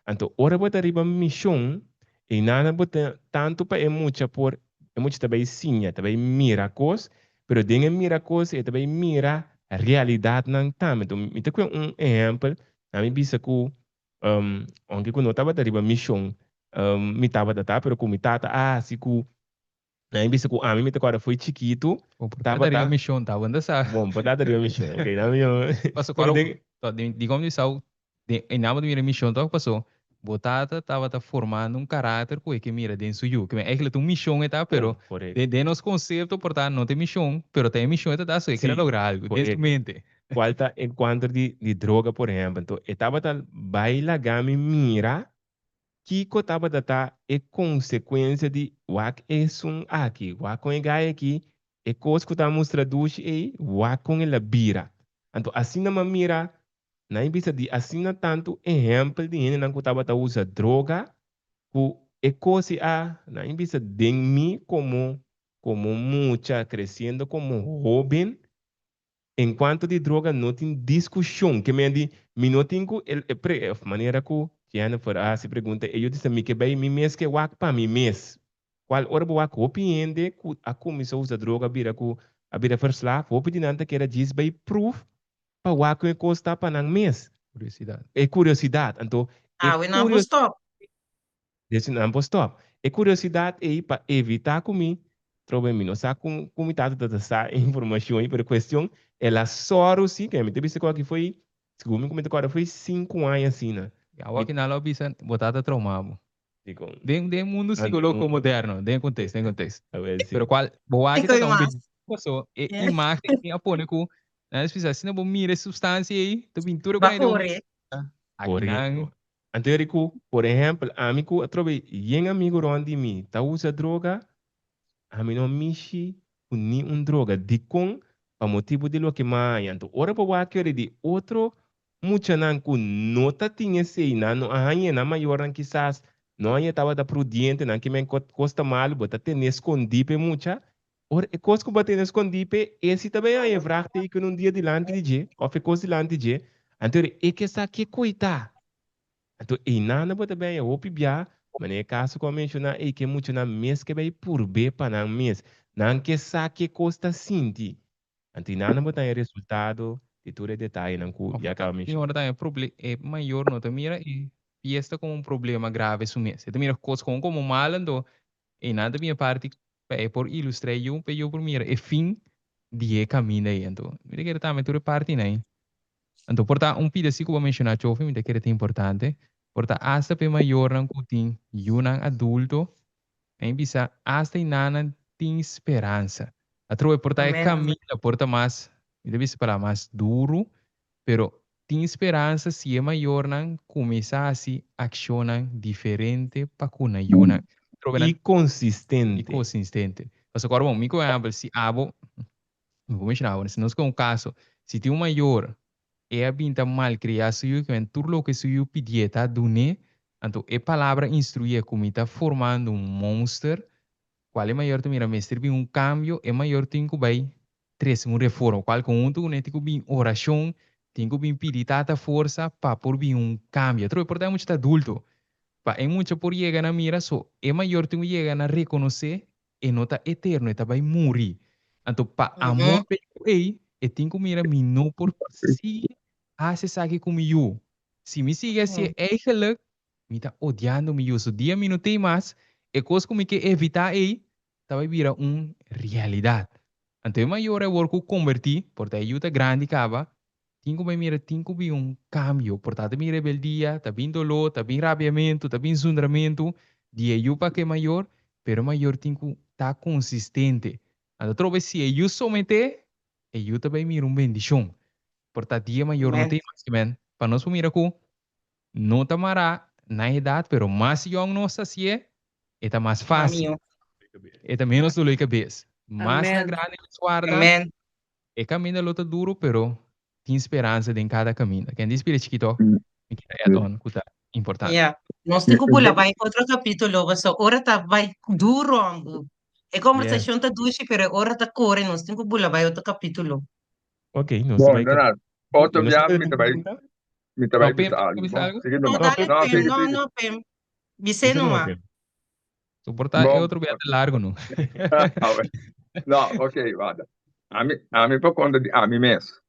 Anto ora bo ta riba mision, einan bo ta tanto pa e mucha por, e mucha ta bay siña, ta bay mira cos, pero den e mira cos e ta bay mira realidadnan tambe. Anto mi ta coge un ehempel, ami bisa cu aunke cu no tabata riba mision, mi tabata ta, pero cu mi tata a haci cu Nan bisa ku ami mi ta kòrda foi chikitu. Bon por tata riba mishon ta bo sa. Bon por tata riba mishon ok nan mi Paso kòrda di kom di sau e nan bo ta mira mishon tok paso bo tata tabata formando un karakter ku e ke mira den su yu. Kimen eigenlijk ta un mishon e ta pero den nos konsepto por ta no ta e mishon pero ta e mishon e ta ta so e kere logra algu den su mente. Kual ta en kuanto di droga por ehèmpel anto e tabata bai laga mi mira Kiko tabata ta e konsekuensia di wak esun aki? Wak kon e gai aki, e kos ku ta mustra dushi ei, wak kon el a bira. Anto asina m'a mira, nan bisa di asina tantu ehèmpel di hendenan ku tabata usa droga, ku e kos ei a, nan bisa, den mi komo komo mucha, kresiendo komo hóben, En cuanto di droga no tin discusion, ke men di mi no tin cu el e pre of manera cu Jennifer a haci pregunta ello di sa mi ke bay mi mes ke wak pa mi mes. Cual ora bo wak hopi hende cu a cuminsa usa droga a bira cu a bira verslaaf hopi di nan ta keda djis bay proef pa wak con e cos ta pa nan mes. Curiosidad. E curiosidad anto e Awe nan por stop. Deci nan por stop. E curiosidad ey pa evita cu mi trobe mi no sa con cu mi tata ta sa e informacion ey pero cuestion el a sòru si ke mi ta bisa cu aki foi segun mi cu mi ta corda foi cinco aña asina. Y awor ki nan lo bisa bo tata trauma bo. Dicon? Den den mundo psicologico moderno den contexto den contexto. Pero cual bo wak ta un bit paso e imagen a pone cu nan a bisa asina bo mira e substancia ey ta bin tur e Ba core. Aki nan. Anto e riku, por ehèmpel, ami ku atrobe yen amigu rònt di mi ta usa droga, ami no mishi ku ni un droga. Dikon? Pa motibu di loke mi a haña. Anto ora bo wak yori di otro muchanan ku no ta tin esei, nan no a hañ'é, nan mayornan kisas no hañ'é tabata prudiente, nan ke men kos ta malu, bo ta tene skondí pa e mucha. Ora e kos ku bo a tene skondí p'e, e si ta bai haña e vraagteken un dia dilanti di dje, òf e kos dilanti di dje, anto e ke sa ke koitá. Anto einan bo ta bay hopi bia, manera e caso cu a menciona ei ke muchanan mes ke bay purb'é pa nan mes. Nan ke sa ke cos ta sinti. Anto einan bo ta haña resultado di tur e detayenan cu Of ya caba tin menciona. ora ta haña proble e mayor no ta mira e fiesta como un problema grave su mes. E ta mira cos con como mal anto einan ta bin e parti pa e por ilustra e yu pa e yu por mira e fin di e caminda ei. Anto mi ta kere tambe tur e partinan ei. Anto por ta un pida si ku bo a menshoná Chofi, mi ta kere ta importante. Por ta asta pa e mayornan ku tin yunan adulto, nan e bisa asta i nannan tin speransa. Atrobe por ta e Amen. kaminda por ta mas, mi ta bisa palabra mas duru, pero tin speransa si e mayornan kuminsá hasi akshonnan diferente pa ku nan yunan. Atrobe nan I i konsistente. konsistente. Pasobra kòrda bon, mi ku ehèmpel si abo Mi por mencioná awor, si nos con un caso, si tin un mayor, e a bin ta malcriá su yu, kimen tur loke su yu pidié ta dun'é, anto e palabra instruyé cu mi ta formando un monster, cual e mayor ta mira mester bin un cambio, e mayor tin cu bay trece un reforma, cual conhunto cu ne tin cu bin oracion, tin cu bin pidi Tata forsa pa por bin un cambio. Atrobe por ta e mucha ta adulto, pa e mucha por yega na mira, so e mayor tin cu yega na reconoce e no ta eterno, e ta bai muri. Anto pa amor p'e yu ei, e tin ku mira mi no por sigui hasi esaki ku mi yu. Si mi sigui hasié eigenlijk mi ta odiando mi yu. So dia mi no tei mas, e kos ku mi ke evitá ei ta bai bira un realidat. Anto e mayor awor ku kombertí, por ta e yu ta grandi kaba, Tin ku bai mira, tin ku bin un kambio. Por ta ta bin rebeldia, ta bin doló, ta bin rabiamentu, ta bin zundramentu di e yu pa ku e mayor, pero e mayor tin ku ta konsistente. Anto trobe si e yu someté, e yu ta bai mira un bendishon. Por ta di e mayor no Amen. ta mas ke men. Pa nos por mira ku no ta mará na edat, pero mas yòn nos ta hasié, e ta mas Mas fásil. mihó. E ta ménos doló di kabes. Mas na Amen. grandi nos warda, Amen. E kaminda lo ta duru, pero tin speransa den kada kaminda. Ken di spira chikito, mi kita add on ku ta importante. Ya, nos tin ku bula bai otro kapítulo, pasobra ora ta bai duru ambu. E kombersashon ta dushi, pero e ora ta kore, nos tin ku bula bai otro kapítulo. Ok, nos ta Bon, bai Donald, otro nos ta bia mi ta bai, pregunta? mi ta No, bai Pim, bisa algu. bisa Bon, algu? sigui No, numa. dale No, Pim, sigui, no, sigui. no, Pim. Bis'é Bisa numa, numa. Pim. Soporta e Bon. otro bia ta largo no. No, ok, wada. Ami, ami por konta di ami mes.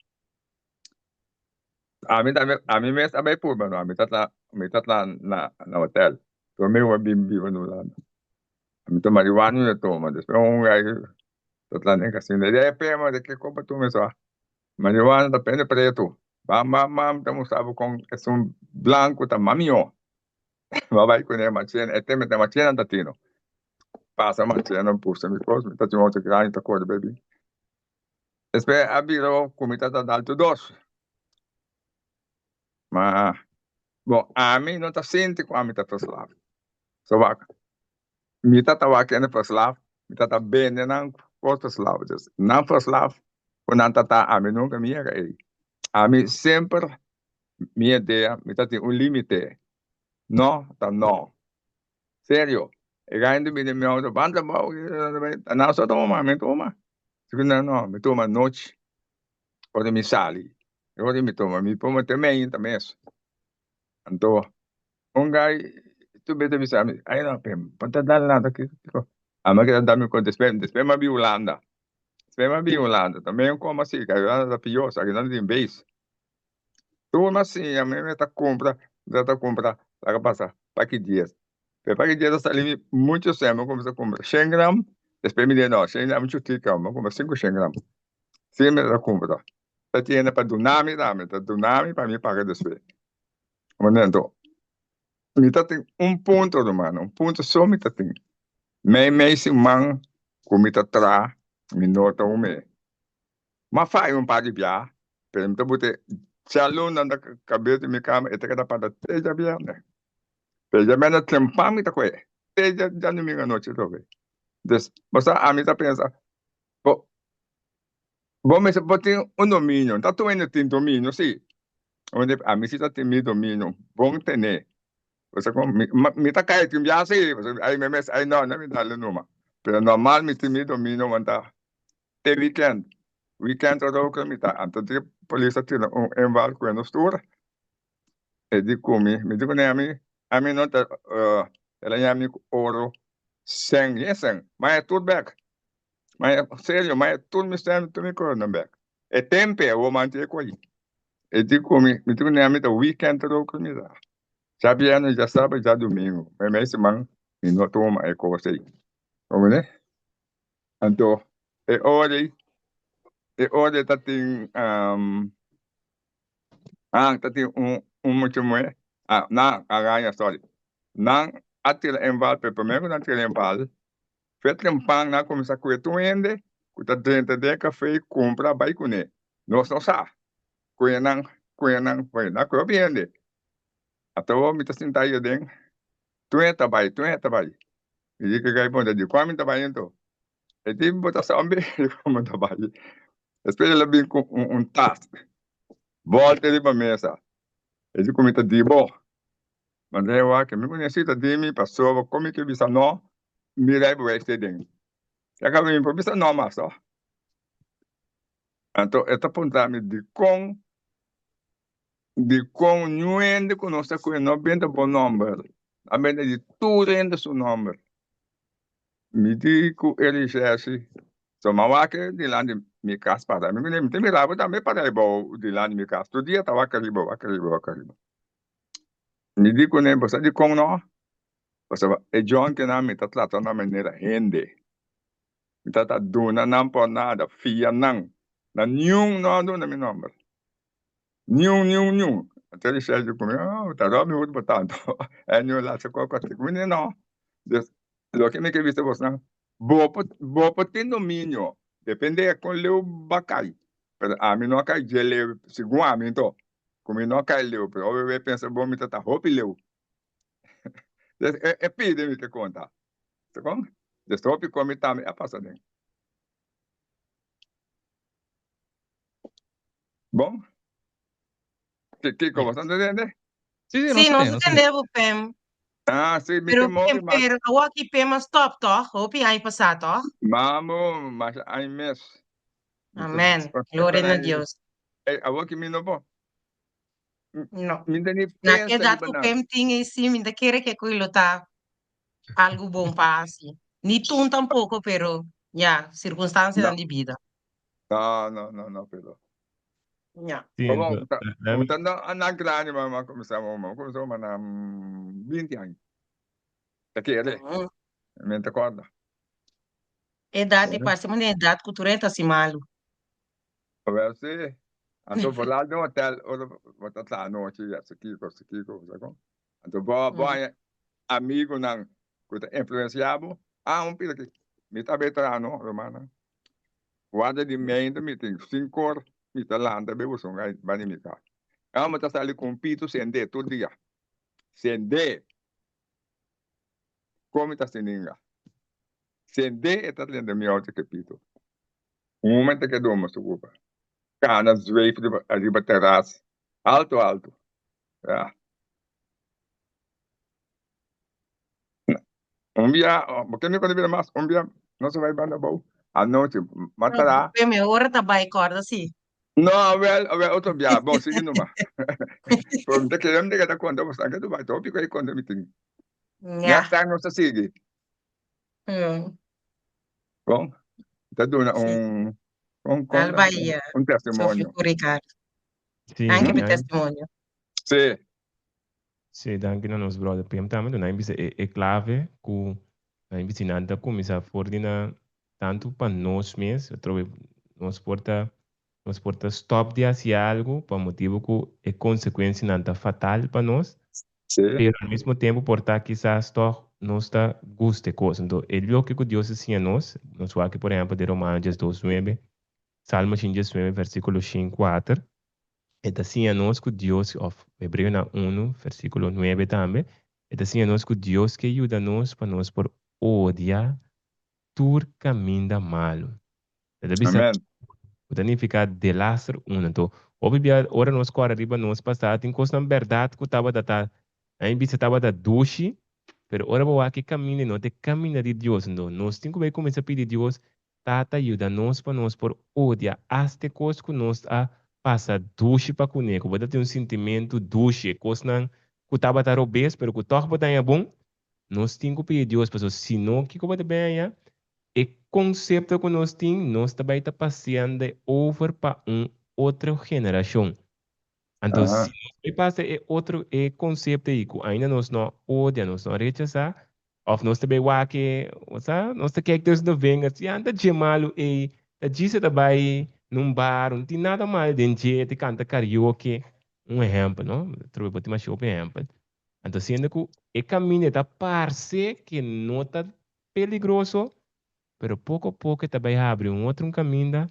Ami tambe, ami mes a bai purba no. Ami ta tla, mi ta tla na, na hotel. Prome mi bin biba na Hulanda. Ami ta marihuana mi ta toma. Despues un gai ta tla den casino. E pema de ke kopa tuma eso. Marihuana ta pende pretu. Bam, bam, bam, ta mustra bo kon esun blanco ta mas mihó. Ma bai kuné machena, e tema ta machena ta tino. Pasa machena pusa mi kos, mi ta tin otro grandi ta kore bai bin. Despues a bira ku mi ta dal tur dos. Ma bon, ami no ta sinti ku ami ta verslaaf. So wak, mi ta ta wak hende verslaaf, mi ta ta bende nan kos verslaaf. Dus nan verslaaf ku nan ta ta, ami nunka mi yega ei. Ami semper mi idea, mi ta tin un limite. No ta no. Serio. E gaña ta bini mi auto, ban trabao, nan so tuma, mi tuma. Siku nan no, mi tuma nochi, ora mi sali, ora mi tuma, mi puma te meinta mes. Anto, un gai tu beta bisa mi, ay no, pe, pa ta dal nada, kiko? Ama keda da mi kon, despues, despues mi a bin Hulanda. Despues mi a bin Hulanda, tambe un koma si, Hulanda ta pior, sa ki nan tin base. Tur mi a siña mi mi ta kumpra, mi ta kumpra laga pasa paki dies. Pero paki dies a sali mi muchu sèn, mi kuminsá kumpra shen gram, despues mi di no shen gram muchu tiki, mi kumpra sinku shen gram. Si mi ta kumpra. Ta tiene pa duna mi tambe, ta duna mi pa mi paga despues. Anto mi ta tin un punto ruman, un punto so mi ta tin. Mei mei siman ku mi ta traha mi no ta hume. M'a faya un par di bia, pero mi ta buta e djaluna na kabes di mi kama, e ta keda para te djabièrnè. Te djabièrnè trempan mi ta kohe, te djadumingu anochi atrobe. Dus, bo sa, ami ta pensa, bo, bo mester por tin un dominio, no ta tur hende tin dominio, si. Onde ami si ta tin mi dominio bon tene. Bo sa kon mi mi ta kai tin bia si pasobra ai mi mes ai no no mi dal numa. Pero normal mi tin mi dominio wanta te weekend. Weekend ora ku mi ta anto di polis a tira un inval ku e nos tur. E di ku mi, mi di kuné ami, ami no ta el a yami ku oro sèn, ye sèn, ma e tur bèk. Ma e serio, ma e tur mi sèn, tur mi koronan bèk. E tempe awor manti e koi. E di ku mi, mi di kuné ami ta weekend ora ku mi ta. Djabièrnè, djasabra, djadumingu, meimei siman mi no tuma e kos ei. Bo Anto e ora ei, e ora ei ta tin ah ta tin un un mucha muhé, ah nan a gaña sorry, nan a tira en bal pero promé ku nan tira en bal fet trempan nan a kuminsá kue tur hende ku ta drenta den e kafé i kumpra bai kuné, nos no sa kue nan kue nan kue nan kue hopi hende, anto mi ta sinta ahi aden tur hende ta bai tur hende ta bai. Mi di ke kai puntra di kua mi ta bai anto? E di bo ta sabi di kua mi ta bai. Despues el a bin ku un tas bolta riba mesa. E di ku mi ta di bo. Ma mi wak mi ku nesita di mi pasobra kon mi ke bisa no mi rijbewijs te den. Ya kaba mi por bisa no mas to. Anto e ta puntra mi dikon Dikon niun hende ku nos ta kohe no benta bo nòmber, a benta di tur hende su nòmber. Mi di ku e rishèrshi, so mi a wak dilanti mi kas para. Mi mi ta mira bo tambe para abou dilanti mi kas. Tur dia ta wak ariba, wak ariba, wak ariba. Mi di kuné, bo sa dikon no? Pasobra e djònkinan mi ta trata nan manera hende. Mi ta ta duna nan por nada, fia nan. Na niun no a duna mi nòmber. Niun, niun, niun. Anto e Sergio ku mi, oh, ta Robin Hood bo ta anto. E niun laatste koko a ku mi, no. Dus, loke mi ke bisa bosnan, bo por, bo por tin dominio, depende e kon leu bo a kai. Pero ami no a kai dje leu, segun ami anto, ku mi no a kai leu, pero ora bo pensa bo mi ta ta hopi leu. Dus, e, e pidi mi ke konta. Ta kon? Dus hopi kon mi tambe a pasa den. Bon. Kiko, bo ta tende? Sí, sí, Sí, nos nos ta ta tende bo, Pem. Ah, sí, mi Pero te movi Pem, mas. pero awor aki Pem a stop, toch? Hopi aña pasá, toch? Mamo, mas aña mes. Mi ta Amen. Gloria na Dios. Ey, awor ki mi no por. No. Mi ta ni Na pensa edat riba ku nan. Pem tin ei sí, mi ta kere ke ku lo ta algu bon pa hasi. Ni tun tampoko, pero ya, No. sirkunstansianan di bida. No, no, no, no, pero. Ya. Sí, Como, ento, la mi ta no na grandi, ma kuminsá, ma kuminsá ma na 20 aña. Ta kere, Mm. mi ta kòrda. Edat di parse manera edat ku tur hende ta hasi malu. Wel sí. Anto vooral den hotel ora bo ta traha anochi ya si kiko si kiko bo sa kon. Anto bo bo haña amigunan ku ta influensiá bo. Ah un pida ki mi ta bay traha no rumannan. Guarda di meinta mi tin sinkor mi ta lanta bay boso bai banda mi kas. E homber ta sali ku un pito sende tur dia. Sende! Kon mi ta sininga? Sende e ta lenta mi auto ke pito. Un homber ta keda doma su kupa. Kana zweef riba riba teras alto alto. Ya. Un bia, bo ke mi konta bira mas, un bia nos a bai banda abou anochi, ma tara. Pe mi ora ta bai kòrda si. No, awel, awel otro bia, bon sigui numa. Pero mi ta kere mi ta keda konta bo sa ke tu bai ta hopi ku ei konta mi tin. Ya. Next time nos ta sigui. Bon, ta duna un un Al bai un testimonio. Sofia ku Ricardo. Sí, Danki pa e danki. testimonio. Sí. Sí, danki na nos brother Pim tambe. Nan a bisa e e clave ku nan a bisa nan ta kuminsá for di na tantu pa nos mes, atrobe nos por ta nos por ta stop di hasi algu pa motibu ku e konsekuensianan ta fatal pa nos, Sí. pero al mismo tempu por ta kisas tòg nos ta gusta e kos. Anto e loke ku Dios a siña nos, nos wak por ehèmpel den Romano diesdos nuebe, Salmo 119 versíkulo 104, E ta siña nos ku Dios, òf Hebreonan unu, versíkulo nuebe tambe, e ta siña nos ku Dios ke yuda nos pa nos por odia tur kaminda malu. E ta bisa Amen. Ku ta nifiká delaster un. Anto, hopi bia ora nos kòrda riba nos pasado, tin kosnan bèrdat ku tabata ta, nan bisa tabata dushi, pero ora bo wak e kaminda e no ta e kaminda di Dios. Anto, nos tin ku bai kuminsá pidi Dios, Tata, yuda nos pa nos por odia asta e kos ku nos a pasa dushi pa kuné, ku bo ta tin un sintimentu dushi, e kosnan ku tabata robes pero ku tòg bo ta haña bon. Nos tin ku pidi Dios pasobra si no, kiko bo ta bin haña? E konsepto ku nos tin, nos ta bai ta paseando e over pa un otro generashon. Anto si nos bai pasa e otro e konsepto ei ku ainda nos no a odia, nos no a rechasá, òf nos ta bai wak e, osea, nos ta kijk tussen de vingers, ya ta dje malu ei, ta djis e ta bai na un bar, no tin nada mal den dje, ta kanta karaoke, un ehèmpel, no? Trobe bo tin masha hopi ehèmpel. Anto siendo ku e kaminda ta parse ke no ta peligroso, pero poko poko e ta bai habri un otro un kaminda,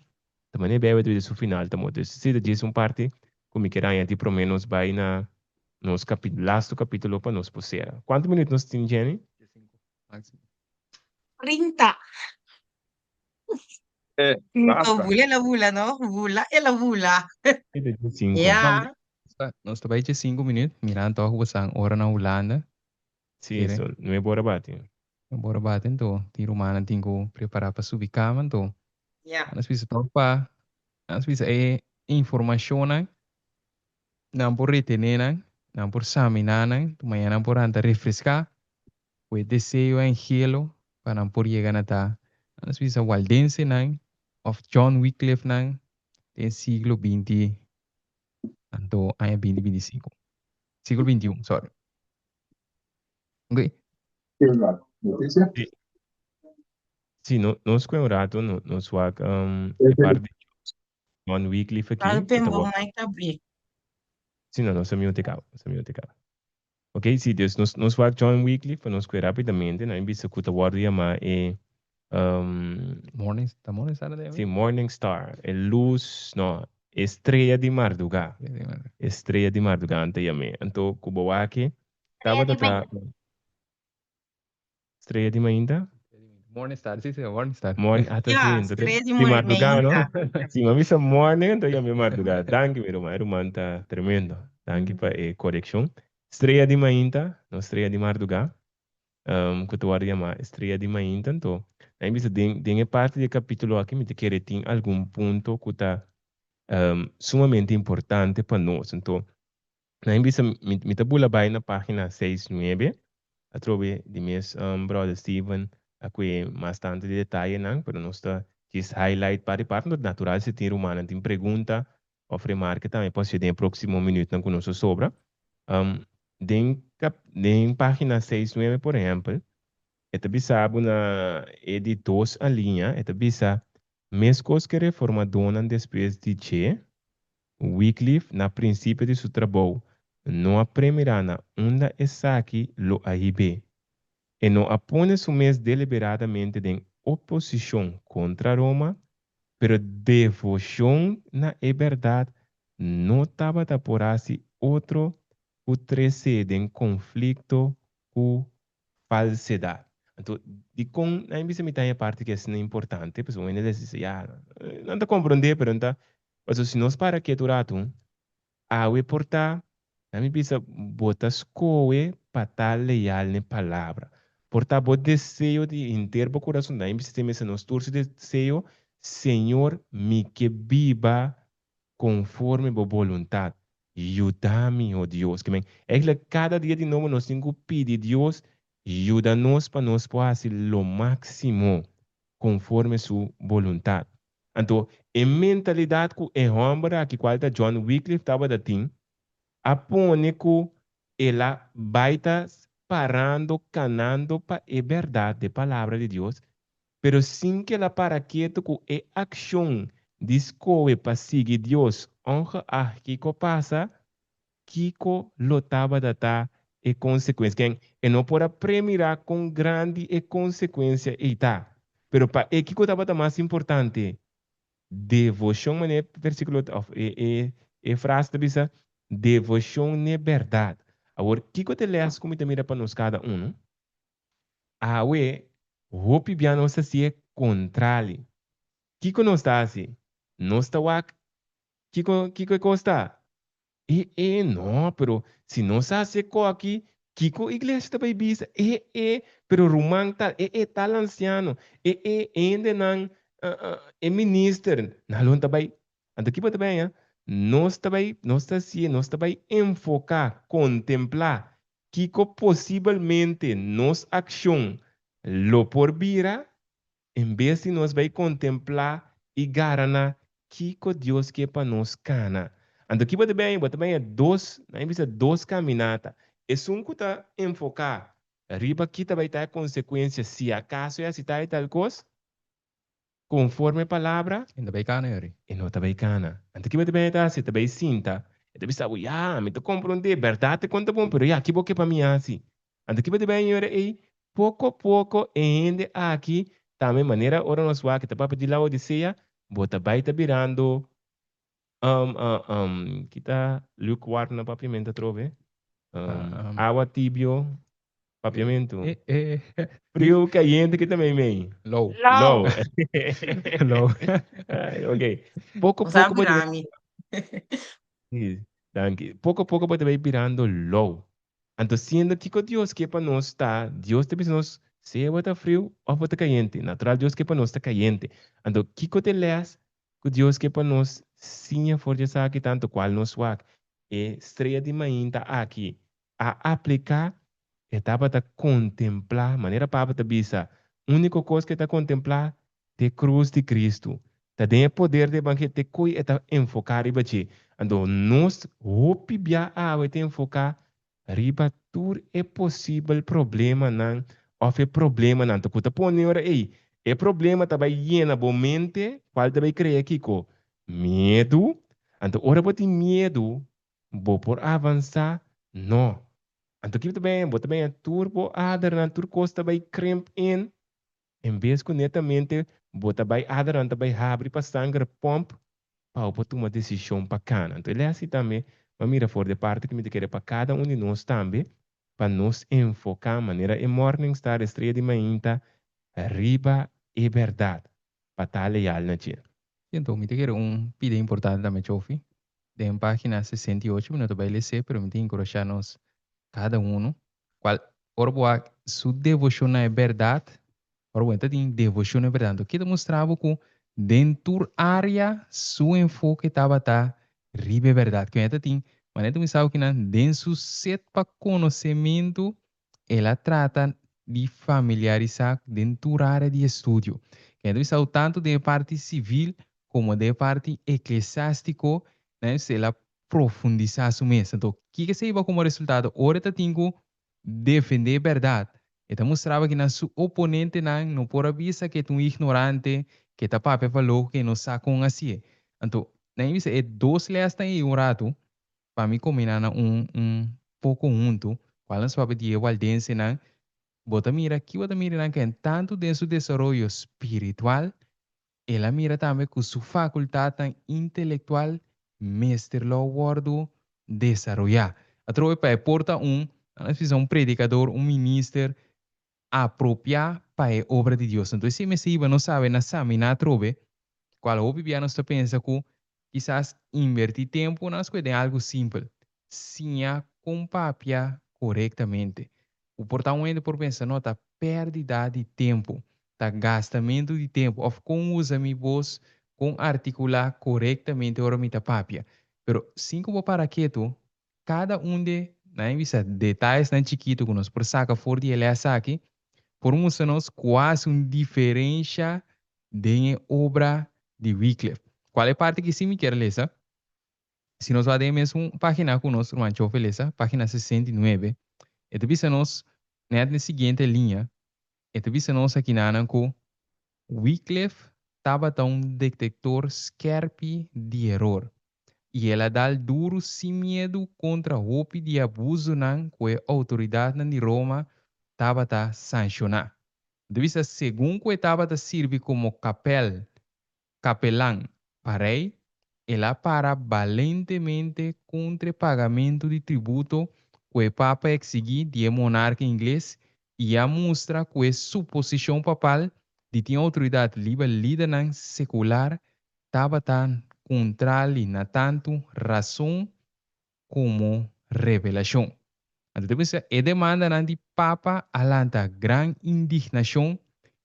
ta manera Bijbel ta bisa su final ta moto. Esei ta djis un parti ku mi kier añadi promé nos bai na nos kapi lastu kapitulo pa nos por sera. Kuantu minüt nos tin, Jenny? 30. Eh, No, basta. bula el a bula, no? Bula el a bula. Esei ta djis sinku. Ya. Nos ta bai dje sinku minüt, mirando tòg ku bo san ora na Hulanda. Sí, Kere. so nuebe ora bati. Nuebe ora bati anto tin rumannan tin ku prepará pa subi kama anto Ya. nos bisa tòg pa nos bisa e informashonnan nan por retené nan, nan por saminá nan, mañana nan por anta refreská ku e deseo en gelo pa nan por yega na ta nos bisa waldensenan òf John Wycliffe-nan den siglo binti anto aña binti 25 siglo 21 sorry. Ok. Noticia? Sí. Sí, no, nos kue un rato, no, nos wak um, e parte di John Wycliffe Tal aki, ku pen ta bo wak. mic ta brie. Sí, no, nos a mute kaba, nos a mute kaba. Ok, sí, dus nos, nos wak John Wycliffe pa nos kue rápidamente, nan bisa ku ta wòrdu yamá e um, Morning, ta Morning Star ta sí, Morning Star, e lus, no, e strea di mardugá, e strea di mardugá nan ta yam'é. Anto ku bo wak aki, Strea tabata di ta mainta. strea di mainta? Morning Star, sí, sí, Morning Star. Morning, ah, ta Ja, sí, anto ta strea di di mardugá, no? mainta. Sí, mi a bisa morning, anto yam'é mardugá. Danki, mi ruman, e ruman ta tremendo. Danki pa e korekshon. Strea di mainta, no strea di mardugá. Ku ta wòrdu yamá Estrella di Mainta. Anto, nan a bisa den den e parti di e kapítulo aki mi ta kere tin algun punto ku ta sumamente importante pa nos. Anto, nan a bisa mi mi ta bula bai na página seis nuebe, atrobe di mes bròder Steven a kue mas tantu di detayenan, pero nos ta djis highlight par di parti. Anto, natural si tin rumannan tin pregunta òf remarke tambe por hasié den e próksimo minütnan ku nos a sobra. Den kap den página seis nuebe por ehèmpel, e ta bisa bo na e di dos aliña, e ta bisa, Meskos ku e reformadónan despues di dje, Wycliffe na prinsipio di su trabou no a premirá na unda esaki lo a hib'é. E no a pone su mes deliberadamente den oposishon kontra Roma, Pero devoshon na e bèrdat no tabata por hasi otro ku tres'é den konflikto ku falsedat. Anto, dikon nan bisa mi ta e parti ku e asina importante? Pasobra un hende ta bisa, ya, nan ta komprondé, pero nan ta, pasobra si nos para ketu ratu, Awe por ta, na mi bisa, bo ta skohe pa ta leal n'e Palabra. Por ta bo deseo di henter bo kurason, na mi bisa te mester nos tur su deseo, Señor, mi ke biba konforme bo boluntat. Yuda mi, o Dios. Ke men, eigenlijk kada dia di nobo nos tin ku pidi Dios yuda nos pa nos por hasi lo máksimo konforme su boluntat. Anto, e mentalidat ku e hòmber aki, kual ta John Wycliffe tabata tin, a pone ku el a bai ta parando, kanando pa e bèrdat di e Palabra di Dios, pero sin ku el a para ketu ku e akshon di skohe pa sigui Dios ongeacht kiko pasa, Kiko lo tabata ta e konsekuensia? Ken e no por a premirá kon grandi e konsekuensia ei ta. Pero pa e kiko tabata mas importante? Devoshon, manera e versíkulo òf e e e frase ta bisa, devoshon n'e bèrdat. Awor, kiko ta e lès ku mi ta mira pa nos kada unu? Awe, hopi bia nos ta hasié kontrali. Kiko nos ta hasi? Nos ta wak kiko kiko e kos ta. E e no, pero si nos hasi e ko aki, kiko iglesia ta bai bisa? E e, pero ruman tal, e e tal ansiano, e e hendenan, e minister, nan lo ta bai. Anto ki bo ta bai haña? Nos ta bai, nos ta hasié, nos ta bai enfoká, kontemplá kiko posibelmente nos akshon lo por bira En bes di nos bai kontemplá i gara na kiko Dios ke pa nos kana. Anto ki bo ta bai haña? Bo ta bai haña dos, nan a bisa dos kaminata. Esun ku ta enfoká riba ki ta bai ta e konsekuensia si akaso e hasi tal i tal kos, konforme e palabra, E no ta bai kana, Yori. E no ta bai kana. Anto ki bo ta bai haña ta hasi? E ta bai sinta, e ta bisa bo, Ya, mi ta komprondé, bèrdat e kon ta bon, pero ya, ki bo ke pa mi hasi? Anto ki bo ta bai yora ei? Poko poko e hende aki tambe manera ora nos wak ta papia di Laodicea, bo ta bai ta birando um um ki ta lukewarm na papiamento atrobe? Um awa tibio papiamento. Friu kayente ki ta meimei? Lou. Lou. Lou. Ok. Poko Bo sa poko bo ta bira mi. bai Danki. Poko poko bo ta bai birando lou. Anto siendo kiko Dios ke pa nos ta, Dios ta bisa nos sea bo ta friu of bo ta kayente. Natural Dios ke pa nos ta kayente. Anto kiko ta e les ku Dios ke pa nos siña for di esaki tanto kual nos wak e strea di mainta aki a apliká? E tabata kontemplá, manera Pablo ta bisa, úniko kos ku e ta kontemplá ta e krus di Kristu. Ta den e poder di evangelio te koe e ta enfoká riba dje. Anto nos hopi bia awe ta enfoká riba tur e posibel problemanan òf e problemanan ku ta pone ora ei. E problema ta bai yena bo mente kual ta bai krea kiko? Miedu. Anto ora bo tin miedu bo por avansá? No. Anto kiko ta bai? Bo ta bai tur bo adernan tur kos ta bai krimp in. En bes ku netamente bo ta bai adernan ta bai habri pa sanger pòmp pa bo por tuma desishon pa kana. Anto e lès ei tambe mi a mira for di e parti ku mi ta kere pa kada un di nos tambe pa nos enfoká manera e morning star, e strea di mainta, riba e bèrdat pa ta leal na dje. Sí, anto mi ta kere un pida importante tambe Chofi. Den página 68 mi no ta bai les'é pero mi ta enkurashá nos kada unu Cual ora bo a su devocion na e berdad, ora bo ta tin devocion na e berdad, anto ki ta mustra bo cu den tur area su enfoke tabata riba e berdad. Cu ta tin, manera ta bisa bo kinan, den su sed pa conocemento el a trata di familiarisa den tur area di estudio. Cu ta bisa bo tanto den e parti civil como den e parti eclesiastico, el a profundisá su mes. Anto, kiko esei iba komo resultado? Ora e ta tin ku defendé e bèrdat, e ta mustraba ki nan su oponentenan no por a bisa ku e ta un ignorante, ku e ta papia pa loko, ku e no sa kon hasié. Anto, nan a bisa e dos lèsnan ei un ratu pa mi kombiná nan un un poko huntu, kual nos papia di e waldensenan, bo ta mira, ki bo ta mira nan ken tantu den su desaroyo spiritual El a mira tambe ku su fakultatnan intelektual mester lo wòrdu desaroyá. Atrobe pa e por ta un, nan a bisa un predikador, un minister apropiá pa e obra di Dios. Anto esei mester hiba nos sabe na saminá atrobe, kual hopi bia nos ta pensa ku kisas invertí tempu nan skohe den algu simpel, siña kon papia korektamente. Ku por ta un hende por pensa, no, ta pèrdida di tempu, ta gastamentu di tempu, òf kon usa mi bos, kon artikulá korektamente ora mi ta papia. Pero sin ku bo para ketu, kada un di nan e bisa detayesnan chikitu ku nos por saka for di e lès aki, por mustra nos kuas un diferensha den e obra di Wycliffe. Kual e parti ki si mi kier lesa? Si nos wak den e mesun pagina ku nos ruman Chofe lesa, pagina 69, e ta bisa nos nèt na e siguiente liña, e ta bisa nos akinanan ku Wycliffe tabata un detektor skèrpi di eror i el a dal duru sin miedu kontra hopi di e abuzunan ku e outoridatnan di Roma tabata sanshoná. Ta bisa segun ku e tabata sirbi komo kapèl, kapelan, pa rei, el a para balentemente kontra e pagamentu di tributo ku e papa a eksigí di e monarka ingles i a mustra ku e suposishon papal di tin outoridat riba lidernan sekular. tabata kontrali na tantu rason komo revelashon. Anto ta bisa e demandanan di Papa a lanta gran indignashon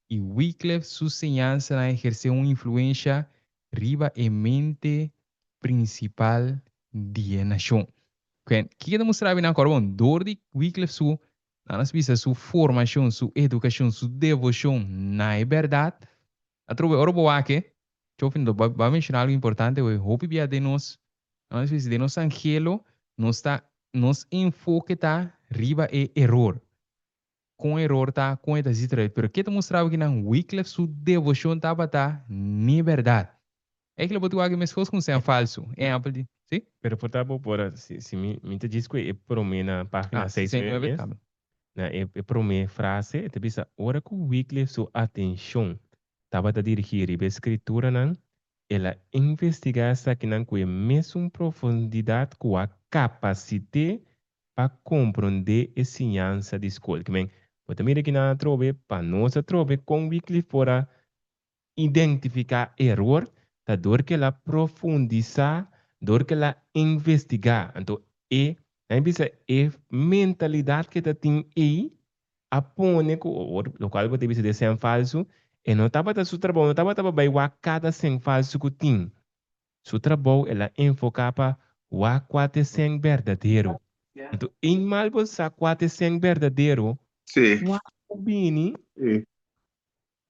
i Wycliffe su señansanan a ehersé un influensha riba e mente prinsipal di e nashon. Kiko ta mustra abi nan kòrda bon? Dor di Wycliffe su, nan a bisa, su formashon, su edukashon, su devoshon na e bèrdat, Atrobe ora bo wak e, Chofin, lo ba menciona algo importante hoy. Hopi bia den nos, no nos bisa, den nos angelo, nos ta, nos enfoke ta riba e eror. Con eror ta, con e ta zit eruit. Pero ke ta mustra bo kinan Wycliffe su devocion tabata n'e berdad. Eigenlijk bo tin wak e meskos ku un señal falsu. Ehempel di, si? Pero por ta bo por a, si, si mi, mi ta djis ku e prome na pagina Ah, seis 69 mes. tambe. Na e promé frase e ta bisa, Ora ku Wycliffe su atenshon tabata dirigí riba e Skrituranan, el a investigá esakinan ku e mesun profundidat ku a kapasit'é pa komprondé e siñansa di skol. Kimen, bo ta mira kinan atrobe, pa nos atrobe kon Wycliffe por a Identifiká eror ta dor ku el a profundisá, dor ku el a investigá. Anto e, nan bisa e mentalidat ku e ta tin ei a pone ku, lokual bo ta bisa di e sèn falsu, e no tabata su trabou no tabata pa bai wak kada sèn falsu ku tin. Su trabou el a enfoká pa wak kua ta e sèn berdadero. Anto eenmaal bo sa kua ta e sèn berdadero, kua ku bini,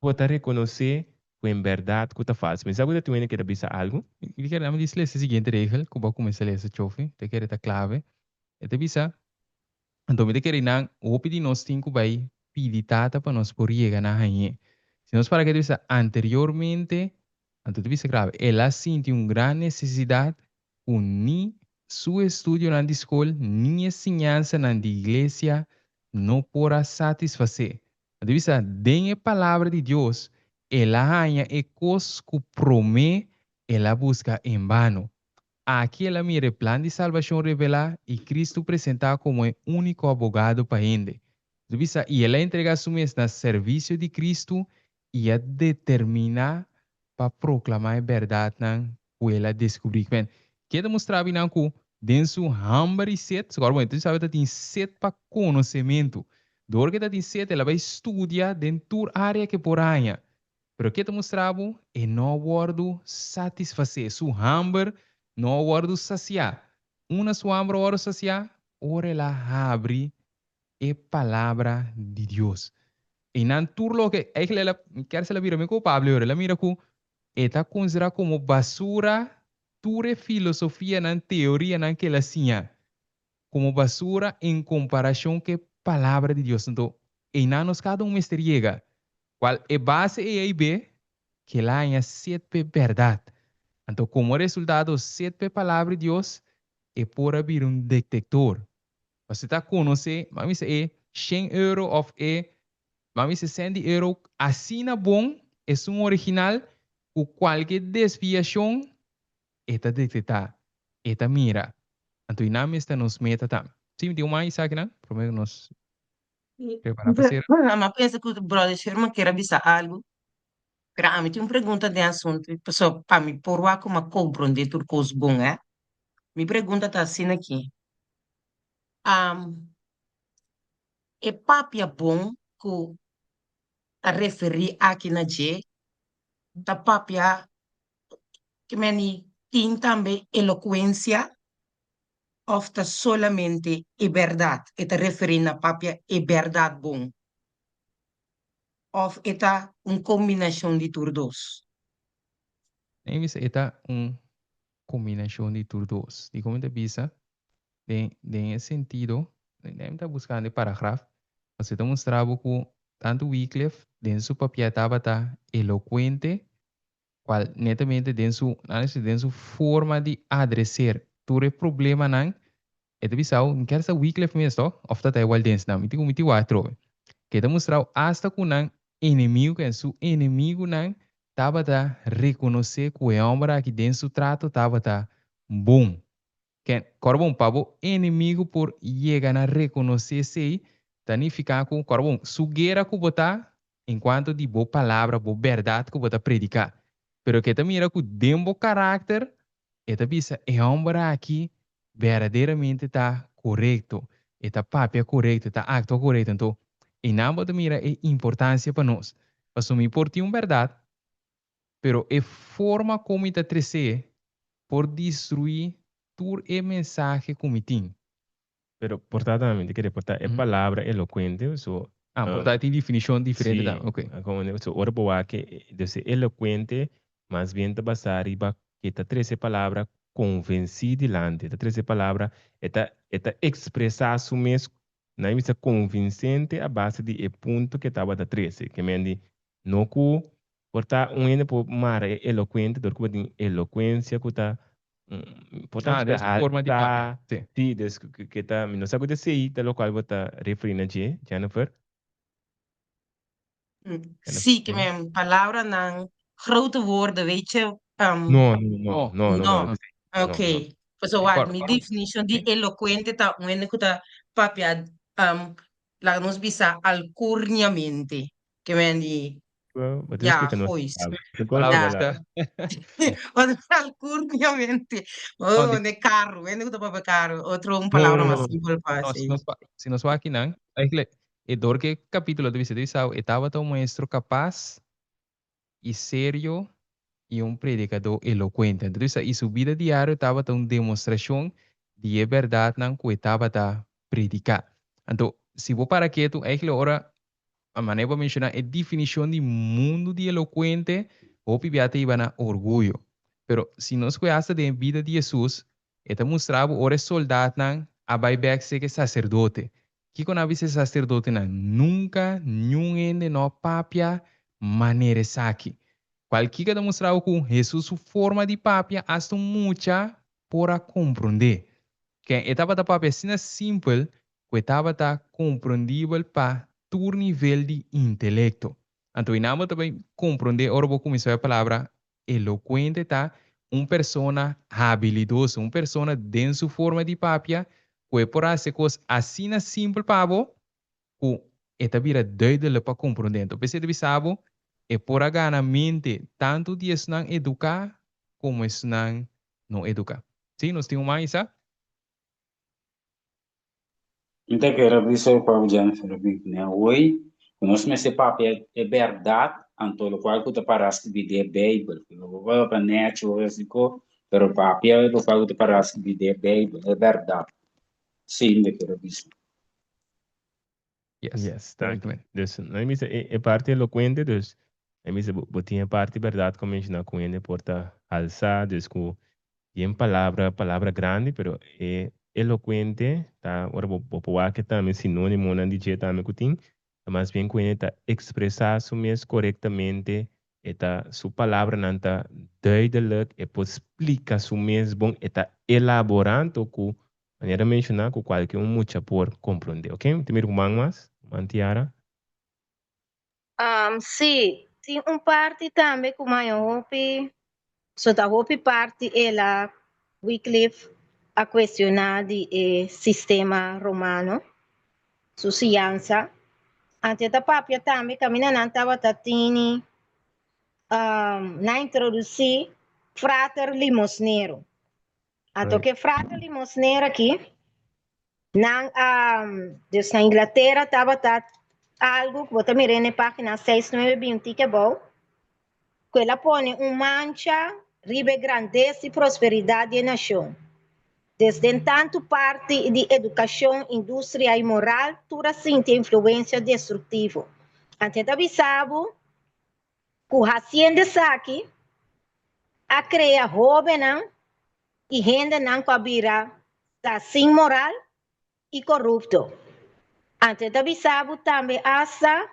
Bo ta rekonosé ku en bèrdat ku ta falsu. Mi sa ku ta tin hende ke ta bisa algu. Mi kere dame disi lesa e siguiente regel ku bo a kuminsá lesa, Chofi. Ta kere ta klave. E ta bisa, Anto mi ta kere nan hopi di nos tin ku bai pidi Tata pa nos por yega na hañ'é. Si nos para ke ta bisa anteriormente, anto ta bisa klave, el a sinti un gran nesesidat ku ni su estudionan di skol ni e siñansanan di iglesia no por a satisfasé. A ta bisa, den e Palabra di Dios el a haña e kos ku promé el a buska en bano. Aki el a mira e plan di salbashon revelá i Kristu presentá komo e úniko abogado pa hende. A ta bisa, i el a entregá su mes na servisio di Kristu i a determiná pa proklamá e bèrdatnan ku el a deskubrí. Men, ke ta mustra binan ku den su hamber i set, su bon, e sabe ta tin set pa konosementu. Dor ku e ta tin set, el a bai studia den tur área ku e por haña. Pero ke ta mustra bo? E no a wòrdu satisfasé, su hamber no a wòrdu sasiá. Una su hamber a wòrdu sasiá? Ora el a habri e Palabra di Dios. Einan tur loke, eigenlijk el a, mi kier si el a bira mi culpable ora, el a mira cu e ta considera como basura tur e filosofianan, teorianan cu el a siña, como basura en comparacion cu e Palabra di Dios. Anto, einan nos cada un mester yega, cual e base ei a i be, cu el a haña set p'e berdad. Anto, como resultado, set p'e Palabra di Dios, e por a bira un detector. Pasobra ta konosé, mami bisa e shen euro òf e, mami bisa sèn di euro asina bon esun original ku kualke desviashon e ta detektá, e ta mira. Anto i nan mester nos meta tambe. Sí, mi tin un man esakinan promé ku nos prepará pa sera. Mi a pensa ku Brother Sherman kier a bisa algu, pero ami tin un pregunta den asuntu, pasobra pa mi por wak ku mi a komprondé tur kos bon, eh. Mi pregunta ta asina aki, E papia bon ku ta referí aki na dje ta papia ki meni tin tambe elokuensia òf ta solamente e bèrdat? E ta referí na papia e bèrdat bon òf e ta un kombinashon di tur dos? Mi bisa e ta un kombinashon di tur dos. Dikon mi ta bisa? Den den e sentido, mi ta buskando e paragraf, pasobra e ta mustra bo ku tantu Wycliffe den su papia tabata elokuente, kual netamente den su, nan a bisa den su forma di adreser tur e problemanan, e ta bisa bo, mi kier sa Wycliffe mes to, òf ta ta e Waldensenan, mi tin ku mi tin wak atrobe, ke ta mustra bo asta ku nan enemigu, ken su enemigunan tabata rekonosé ku e hòmber aki den su trato tabata bon. Ken, kòrda bon, pa bo enemigu por yega na rekonosé esei, ta nifiká ku, kòrda bon, su guera ku bo ta enkuanto di bo palabra, bo bèrdat ku bo ta prediká. Pero ku e ta mira ku den bo karakter e ta bisa e hòmber aki berdaderamente ta korekto, e ta papia korekto, e ta aktua korekto. Anto einan bo ta mira e importansia pa nos. Pasobra mi por tin un bèrdat, pero e forma kon mi ta tres'é por destruí tur e mensahe ku mi tin. Pero por ta tambe, mi ta kere por ta e palabra elocuente, so. Ah, por ta tin definicion diferente tambe, ok. Si, so ora bo wak e, dus e elocuente mas bien ta basa riba ke ta trece palabra convenci dilanti, e ta trece palabra, e ta e ta expresa su mes na e bisa convincente a base di e punto ke tabata trece, ke men di no ku por ta un hende por mara e elocuente dor ku bo tin elocuencia ku ta Por Ah, tanto, des ta forma di papia. alta, Sí. sí, des ke ta, mi no sa ku ta esei ta lokual bo ta referí na dje, Jennifer. Jennifer, Sí, ke sí. men palabranan, grote woorden, weet je. No, no, no, No. no, no, no, No, no, no, ok. no. Pasobra Sí, wak, kor, mi kor, definishon di sí. elokuente ta un hende ku ta papia, laga nos bisa alkurniamente. Ke men di, Bo tin ja, splika nos goeie. palabra. Te Palabra Ja. está. Wat alkurniamente. No, Oh, di, ne karu, hende ku ta papia karu. Otro un No, palabra no, mas no. simpel pa no, si así. nos, si nos wak akinan, eigenlijk, e dor ku e kapítulo ta bisa, ta bisa, e tabata un maestro kapas i serio i un predikadó elokuente. Anto ta bisa, i su bida diario tabata un demostrashon di e bèrdatnan ku e tabata prediká. Anto, si bo para ketu, eigenlijk ora A manera bo a menshoná e definishon di mundu di elokuente, hopi bia ta hiba na orguyo. Pero si nos kue asta den e bida di Hesus, e ta mustra bo ora e soldatnan a bai bèk seka e saserdote. Kiko nan a bisa e saserdotenan? Nunka niun hende no a papia manera esaki. Kual kiko ta mustra bo ku Hesus su forma di papia asta un mucha por a komprondé. Ken e tabata papia asina simpel ku e tabata komprondibel pa tur nivel di intelekto. Anto e nan bo ta bai komprondé ora bo kuminsá e palabra elokuente ta un persona habilidoso, un persona den su forma di papia ku e por hasi e kos asina simpel pa bo ku e ta bira duidelijk pa komprondé. Anto p'esei ta bisa bo e por a gana mente tantu di esnan eduká komo esnan no eduká. Sí, nos tin un man Isa? Mi ta kere bisa ku Jennifer Bigné hoy ku nos mester papia e bèrdat anto lokual ku ta para skibí den e Beibel. Ku no bo papia nèchi o esiko, pero papia lokual ku ta para skibí den e Beibel, e bèrdat. Sí, mi ta kere bisa. Yes, Yes, danki. correctamente. Dus, nan bisa e, e parti elocuente, dus, nan bisa bo, bo tin e parti berdad ku menshoná ku hende por ta alsá, dus ku tin palabra, palabra grandi, pero e elocuente ta, ora bo, bo por wak e tambe sinónimonan di dje tambe ku tin, ta mas bien ku hende ta ekspresá su mes korektamente, e ta, su palabranan ta duidelijk, e por splika su mes bon, e ta elaborá anto ku Manera menshoná ku kualke un mucha por komprondé. Oke, mi ta mira un man mas. Man Tiara. Sí, tin un parti tambe ku maña hopi, so ta hopi parti el a Wycliffe a kuestioná di e sistema romano, su siansa. Anto e ta papia tambe kaminda nan tabata tini, nan a introdusí frater limosnero. Anto ke frater limosnero aki, nan a, dus na Inglatera tabata algu ku bo ta mira na e página seis nuebe binti ke abou, ku el a pone un mancha riba e grandesa i prosperidat di e nashon. Des den tantu parti di edukashon, industria i moral tur a sinti e influensia destruktivo. Anto e ta bisa bo ku hasiendo esaki a krea hóbennan i hendenan ku a bira ta sin moral i korupto. Anto e ta bisa bo tambe asta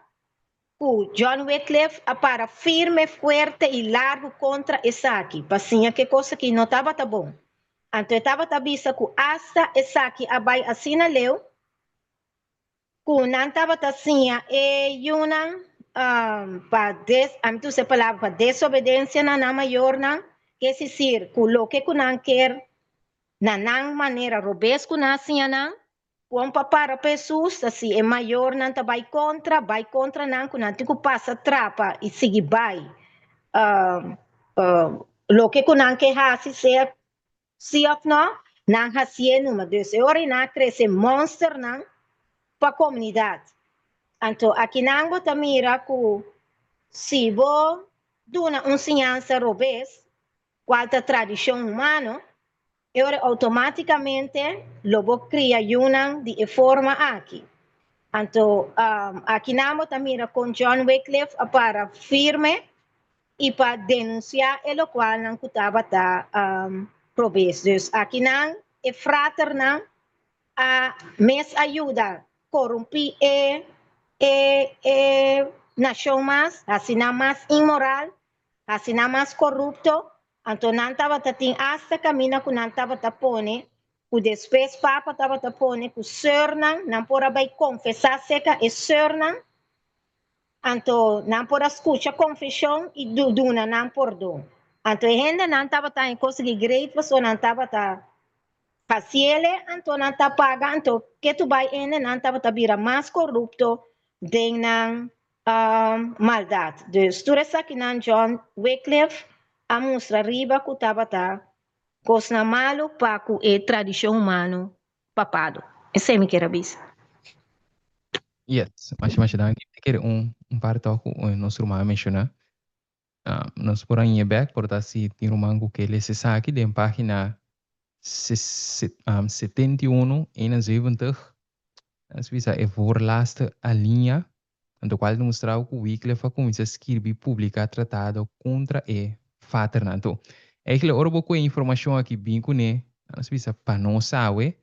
ku John Wycliffe a para firme, fuerte i largu kontra esaki, pa siña ku e kos aki no tabata bon. Anto e tabata bisa ku asta esaki a bai asina leu ku nan tabata siña e yunan pa des, ami ta usa e palabra, pa desobedensia na nan mayornan, ke es desir, ku loke ku nan ker na nan manera robes ku nan a siña nan, kon pa para pa Hesus, ta si e mayornan ta bai kontra, bai kontra nan ku nan tin ku pasa trapa i sigui bai. Loke ku nan ke hasi sea si òf nò, nan hasié numa. Dus e ora ei nan a krese mònsternan pa komunidat. Anto akinan bo ta mira ku si bo duna un siñansa robes, kual ta tradishon humano, e ora outomátikamente lo bo kria yunan di e forma aki. Anto akinan bo ta mira kon John Wycliffe a para firme i pa denunsiá e lokualnan ku tabata robes. Dus akinan e fraternan a mes a yuda korumpí e e e nashon mas, hasi nan mas inmoral, hasi nan mas korupto. Anto nan tabata tin asta kaminda ku nan tabata pone ku despues papa tabata pone ku sùrnan nan por a bai konfesá serka e sùrnan, anto nan por a skucha konfeshon i duna nan pordon. Anto e hendenan tabata haña kos di great pasobra nan tabata hasiele, anto nan ta paga, anto ketu bai hendenan tabata bira mas korupto den nan maldat. Dus tur esakinan John Wycliffe a mustra riba ku tabata kosnan malu pa ku e tradishon humano papado. Esei mi kier a bisa. Yes, masha masha danki. Mi ta kere un un par tok ku nos ruman a menshoná. Nos por a ñe bek por ta si tin ruman ku ke lesa esaki den página 71, 71. Nos bisa e voorlaatste alinea, anto kual ta mustra ku Wycliffe a kuminsá skirbi i publiká tratado kontra e faternan. Anto, eigenlijk ora bo ku e informashon aki bin kuné, nos bisa pa nos awe,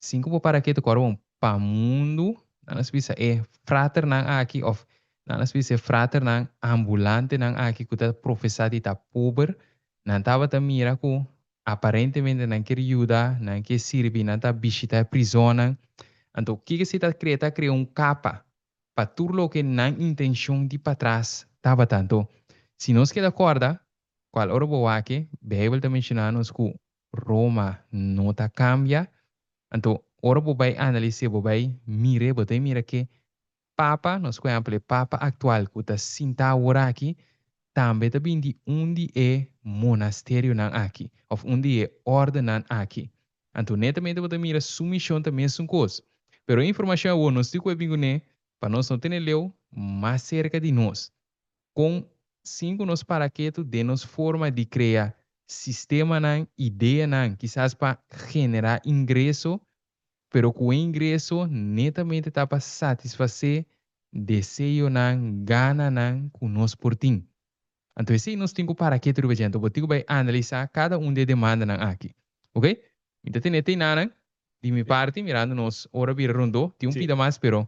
Sin ku bo para ketu kòrda bon pa mundu, nan a bisa e fraternan aki òf nan a bisa e fraternan ambulantenan aki ku ta profesá di ta pober, nan tabata mira ku aparentemente nan kier yuda, nan kier sirbi, nan ta bishitá e prizonnan. Anto kiko esei ta krea? Ta krea un kapa pa tur loke nan intenshon di patras tabata. Anto si nos keda kòrda, kual ora bo wak, Beibel ta menshoná nos ku Roma no ta cambia. Anto ora bo bay analis'é, bo bay mir'é, bo ta mira ke Papa, nos por ehempel e Papa actual cu ta sinta awor aki, tambe ta bin di un di e monasterionan aki, of un di e ordenan aki. Anto netamente bo ta mira su mision ta mesun cos. Pero e informacion awor nos tin cu e bin cune pa nos no tene leu mas cerca di nos. Kon sin ku nos para ketu den nos forma di krea sistemanan, ideanan, kisas pa generá ingreso, pero ku e ingreso netamente ta pa satisfasé deseonan, gananan ku nos por tin. Anto esei nos tin ku para ketu riba dje. Anto bo tin ku bai analisá kada un di e demandanan aki. Oke? Mi ta tene teinanan di mi parti mirando nos ora bira rondó. Tin un pida mas pero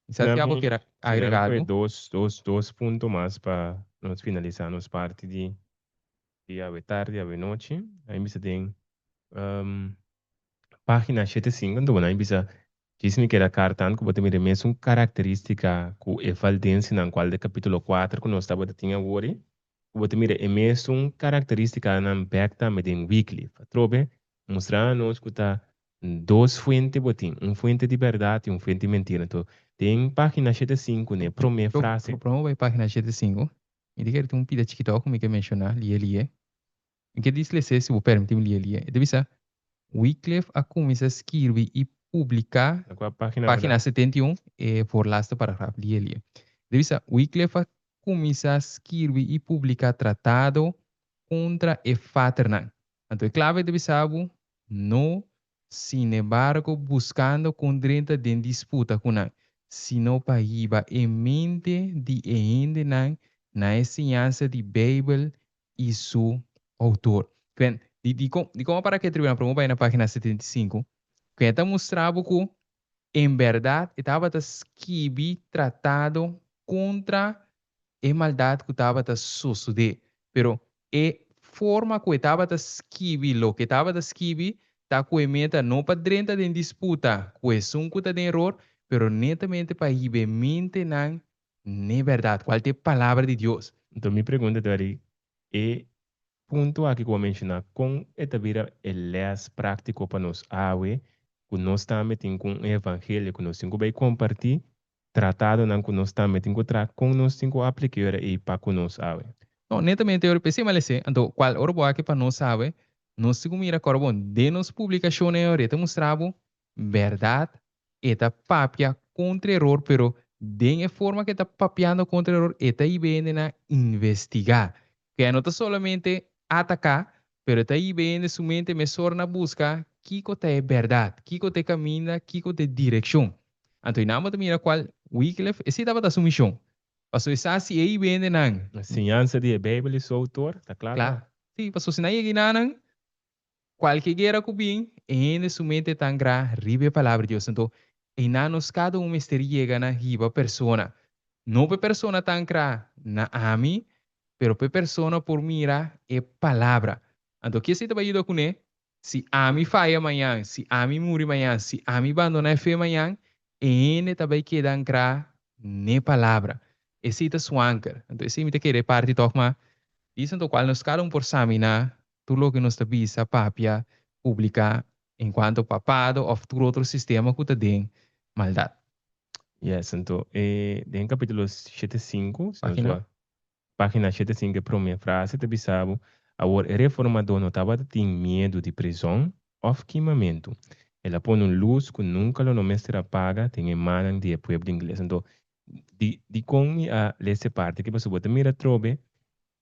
Quizás ya bo kier agrega algo. Dos, dos, dos punto mas pa nos finalisa nos parti di di awe tardi, awe nochi. Nan bisa den pagina shete sinku, anto bo nan bisa djis mi keda kar tant ku bo ta mira e mesun karakteristika ku e valdensenan kual den kapitulo kuater ku nos tabata tin awor ei, ku bo ta mira e mesun karakteristikanan bek tambe den Wycliffe. Atrobe mustra nos ku ta Dos fuente bo tin, un fuente di bèrdat i un fuente di mentira. Anto, den página 75, n'e promé frase. Promé bo bai página 75, mi ta kere tin un pida chikitò ku mi ke menshoná, lie lie. Mi ke disles'é si bo pèrmití mi lie lie. E ta bisa, Wycliffe a kuminsá skirbi i publiká. Na kua página bo ta? Página 71, e voorlaatste paragraf, lie lie. E ta bisa, Wycliffe a kuminsá skirbi i publiká tratado kontra e faternan. Anto e klave ta bisa bo, No, sinembargo, buskando kon drenta den disputa ku nan, sino pa hiba e mente di e hendenan na e siñansa di Beibel i su outor. Kwen, di dikon, dikon a para ke tribunal? Promé bai na página 75. Kwen ta mustra bo ku en bèrdat e tabata skibi tratado kontra e maldat ku tabata sosodé. Pero e forma ku e tabata skibi loke e tabata skibi ta ku e meta no pa drenta den disputa ku esun ku ta den eror, pero netamente pa hiba e mentenan n'e bèrdat, kual ta e Palabra di Dios. Anto mi pregunta ta wèri, e punto aki ku bo a menshoná, kon e ta bira e lès práktiko pa nos awe, ku nos tambe tin ku un evangelio ku nos tin ku bai kompartí, Tratadonan ku nos tambe tin ku traha, kon nos tin ku aplika e ora ei pa ku nos awe? No, netamente ora p'esei malesé. Anto, kual ora bo aki pa nos sabe, nos tin ku mira kòrda bon den nos publikashonnan ora e ta mustra bo bèrdat, e ta papia kontra eror, pero den e forma ku e ta papiando kontra eror e ta hiba hende na investigá. Ke no ta solamente ataká, pero e ta hiba hende su mente mesora na buska kiko ta e bèrdat, kiko ta e kaminda, kiko ta e direkshon. Anto einan bo ta mira kual Wycliffe, esei tabata su mishon. Pasobra e sa si ei bende nan. Siñansa di e Bijbel i su outor ta kla Kla. Sí, pasobra si nan yega einanan, kualke guera ku bin, e hende su mente ta ankrá riba e Palabra di Dios. Anto, einan nos kada un mester yega na hiba persona. No pa e persona ta ankrá na ami, pero pa e persona por mira e Palabra. Anto, ke esei ta bai yuda kuné? Si ami faya mañan, si ami muri mañan, si ami bandoná e fe mañan, e hende ta bai keda ankrá n'e palabra. Esei ta su anker. Anto esei mi ta kere e parti tòg ma bisa anto kual nos kada un por saminá tur loke nos ta bisa, papia, publiká enkuanto papado òf tur otro sistema ku ta den maldat. Yes, anto e den kapítulo 75, si nos Página. wak. Página 75 e promé frase ta bisa bo, Awor e reformadó no tabata tin miedu di prizòn òf kimamentu. El a pone un lus ku nunka lo no mester a paga den e mannan di e pueblo ingles. Anto, di dikon mi a lesa e parti aki? Pasobra bo ta mira atrobe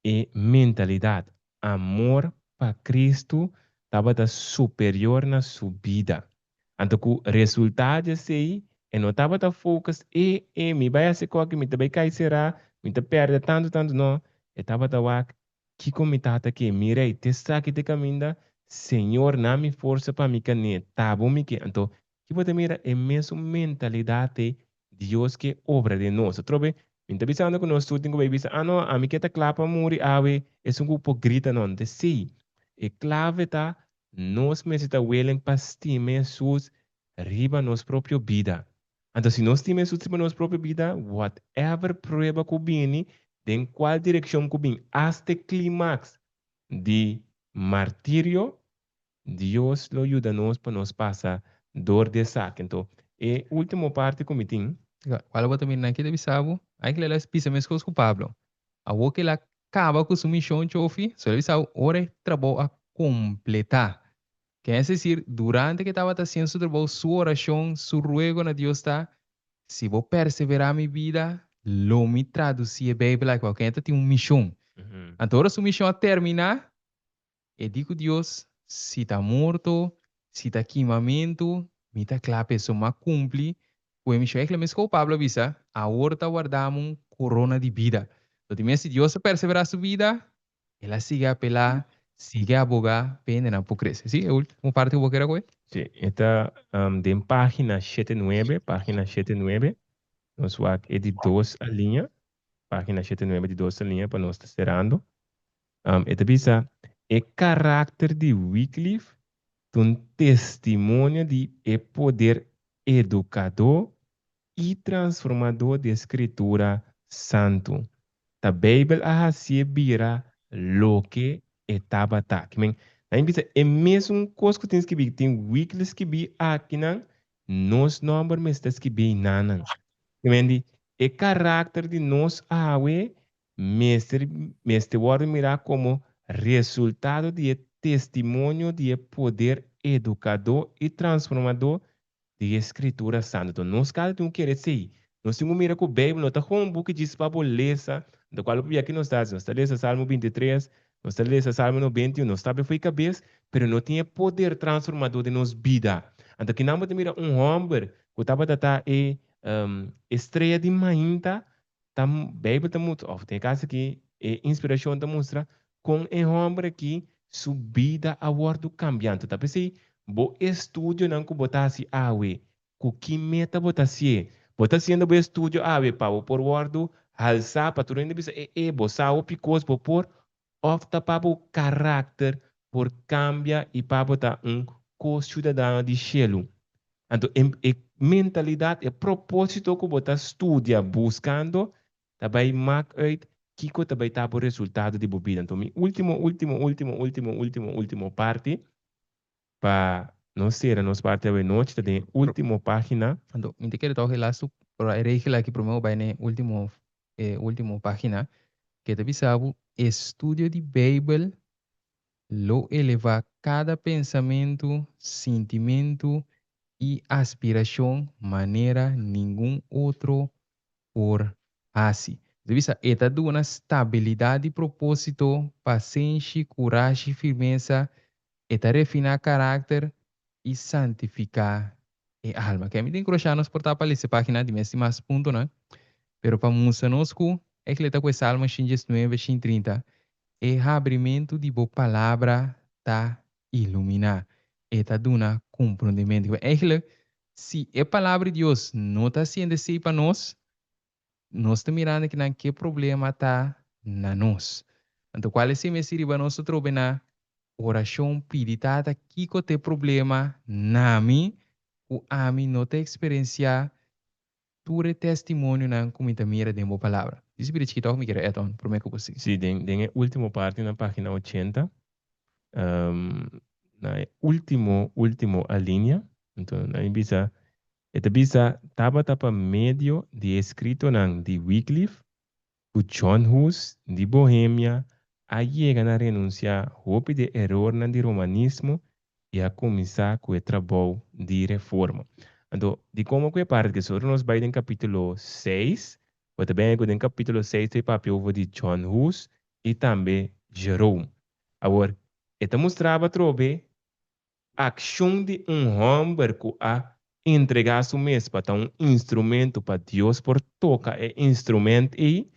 e mentalidat, amor pa Kristu tabata superior na su bida. Anto ku resultado di esei, e no tabata focus, e, e, mi bai hasi koki, mi ta bai kai será, mi ta pèrdè tantu, tantu. No, e tabata wak, kiko mi tata ke? Mi rei, te esaki te kaminda, Señor, na mi forsa pa mi kané, ta bo mi ke. Anto, ki bo ta mira? E mesun mentalidat ei Dios ke obra den nos. Atrobe, mi ta bisando ku nos tur tin ku bai bisa, ah no, ami ke ta kla pa muri awe, esun ku por grita no. No ta esei. E klave ta Nos mester ta willing pa stima Hesus riba nos propio bida. Anto si nos stima Hesus riba nos propio bida, whatever prueba ku bini, den kual direkshon ku bin, asta e klimaks di martirio, Dios lo yuda nos pa nos pasa dor di esaki. Anto e ultimo parti ku mi tin. Kual bo ta mira nan ki ta bisa bo? Eigenlijk el a bisa meskos ku Pablo. Awor ku el a kaba ku su mishon chofi, so el a bisa ora e trabou a kompletá. Ke es desir, durante ku e tabata hasiendo su trabou, su orashon, su ruego na Dios ta, Si bo perseverá mi bida, lo mi tradusí e Beibel aki. Pasobra e ta tin un mishon. Anto ora su mishon a terminá, E di ku Dios, Si ta morto, si ta kimamentu, mi ta kla p'e. So m'a kumpli ku e mishon. Egle mes kou Pablo a bisa, Awor ta wardá-mi un korona di bida. So di mes si Dios a perseverá su bida, el a sigui apelá, sigui abogá p'e hendenan por krese. Sí, e ultimo parti ku bo kere kohe? Sí, e ta den página shete nuebe, página shete nuebe. Nos wak e di dos aliña, página shete nuebe di dos aliña pa nos ta serando. E ta bisa, E karakter di Wycliffe ta un testimonio di e poder edukadó i transformadó di e Skritura Santu. Ta Beibel a hasié bira loke e tabata. Ki men, nan bisa e mesun kos ku tin skibí, tin Wycliffe skibí akinan, nos nòmber mester skibí einanan. Ki men di, e karakter di nos awe mester mester wòrdu mirá komo resultado di e testimonio di e poder edukadó i transformadó di e Skritura Santu. Enton nos kada tin ku kere esei. Nos tin ku mira ku Beibel no ta komo un buki djis pa bo lesa, anto kual pabia ki nos ta hasi? Nos ta lesa Salmo 23, nos ta lesa Salmo 91, nos ta habl'e fo'i kabes, pero no tin e poder transformadó den nos bida. Anto kinan bo ta mira un hòmber ku tabata ta e e strea di mainta Ta Beibel ta mustra, òf den e kas aki e inspirashon ta mustra kon e hòmber aki su bida a wòrdu kambiá. Anto ta p'esei bo estudionan ku bo ta hasi awe, ku ki meta bo ta hasié? Bo ta hasiendo bo estudio awe pa bo por wòrdu halsá, pa tur hende bisa, e e, bo sa hopi kos, bo por Òf ta pa bo karakter por kambia i pa bo ta un ko-siudadano di shelu. Anto e e mentalidat, e propósito ku bo ta studia buskando ta bai mak uit kiko ta bai ta bo resultado di bo bida. Anto mi último, último, último, último, último, último parti pa nos sera nos parti awenochi ta den e último página. Anto mi ta kere tòg e lastu, pero e regel aki promé bo bai na e último, e último página. Ke ta bisa bo, estudio di Beibel lo elevá kada pensamentu, sintimentu i aspirashon manera ningun otro por hasi. Ta bisa, e ta duna stabilidat di propósito, pasenshi, kurashi, firmesa, e ta refiná karakter i santifiká e alma. Ke mi ta enkurashá nos por ta pa lesa e página di mes tin mas puntonan, pero pa mustra nos ku e ta ku e Salmo 119, 130, E habrimentu di bo palabra ta iluminá, e ta duna komprondementu. Eigenlijk, si e palabra di Dios no ta hasiendo esei pa nos, nos ta mirando kinan ke problema ta na nos. Anto kual esei mester riba nos atrobe na orashon pidi Tata kiko ta e problema na mi ku ami no ta eksperensiá tur e testimonionan ku mi ta mira den bo palabra. Dici bira chikito òf mi kere add on promé ku bo sigui? Sí, den den e último parti na página 80, na e último último alinea, anto nan a bisa, e ta bisa tabata pa medio di e eskritonan di Wycliffe ku John Hus di Bohemia a yega na renunsiá hopi di e erornan di romanismo i a kuminsá ku e trabou di reforma. Anto, dikomo ku e parti ke solo nos bai den kapítulo seis, bo ta bini ku den kapítulo seis ta e papia over di John Hus i tambe Jerome. Awor, e ta mustraba atrobe Akshon di un hòmber ku a entregá su mes pa ta un instrumento pa Dios por toka e instrument ei,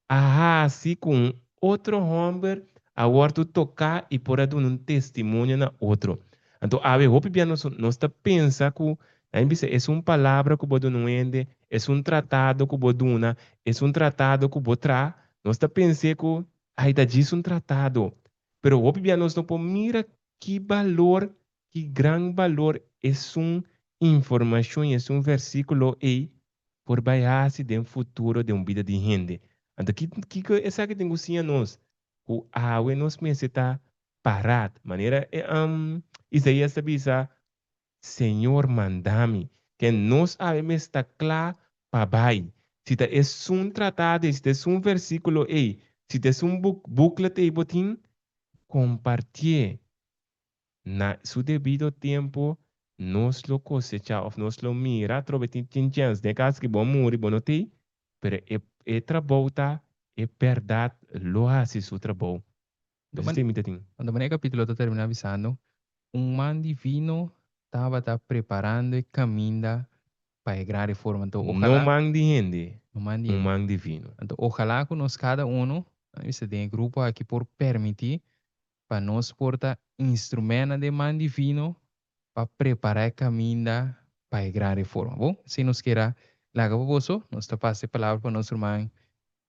a hasi ku un otro hòmber a wòrdu toká i por a duna un testimonio na otro. Anto awe hopi bia nos nos ta pensa ku nan bisa es un palabra ku bo duna un hende, es un tratado ku bo duna, es un tratado ku bo traha, nos ta pens'é ku ai ta djis un tratado. Pero hopi bia nos no por mira Ki balor, ki gran balor esun informashon i esun versíkulo ei por bai hasi den futuro den un bida di hende? Anto ki kiko esaki tin ku siña nos? Ku awe nos mester ta parat, manera e Isaías ta bisa, Señor manda mi. Ke nos awe mester ta kla pa bai. Si ta esun tratado ei, si ta esun versíkulo ei, si ta esun booklet ei bo tin, Kompartié. Na su debido tempu nos lo kosechá òf nos lo mira atrobe tin tin chèns. Den e kaso ki bo a muri bo no t'ei, pero e e trabou ta e bèrdat lo hasi su trabou. Esei mi ta tin. Anto manera e kapítulo ta terminá bisando, Un man divino tabata preparando e kaminda pa e gran reforma. Anto No ojalá. man di hende, No man di un hende. man divino. Anto ojalá ku nos kada uno, a bisa den e grupo aki por permití pa nos por ta instrumennan den man divino pa prepará e kaminda pa e gran reforma. Bon, esei nos kier a laga pa boso. Nos ta pasa e palabra pa nos ruman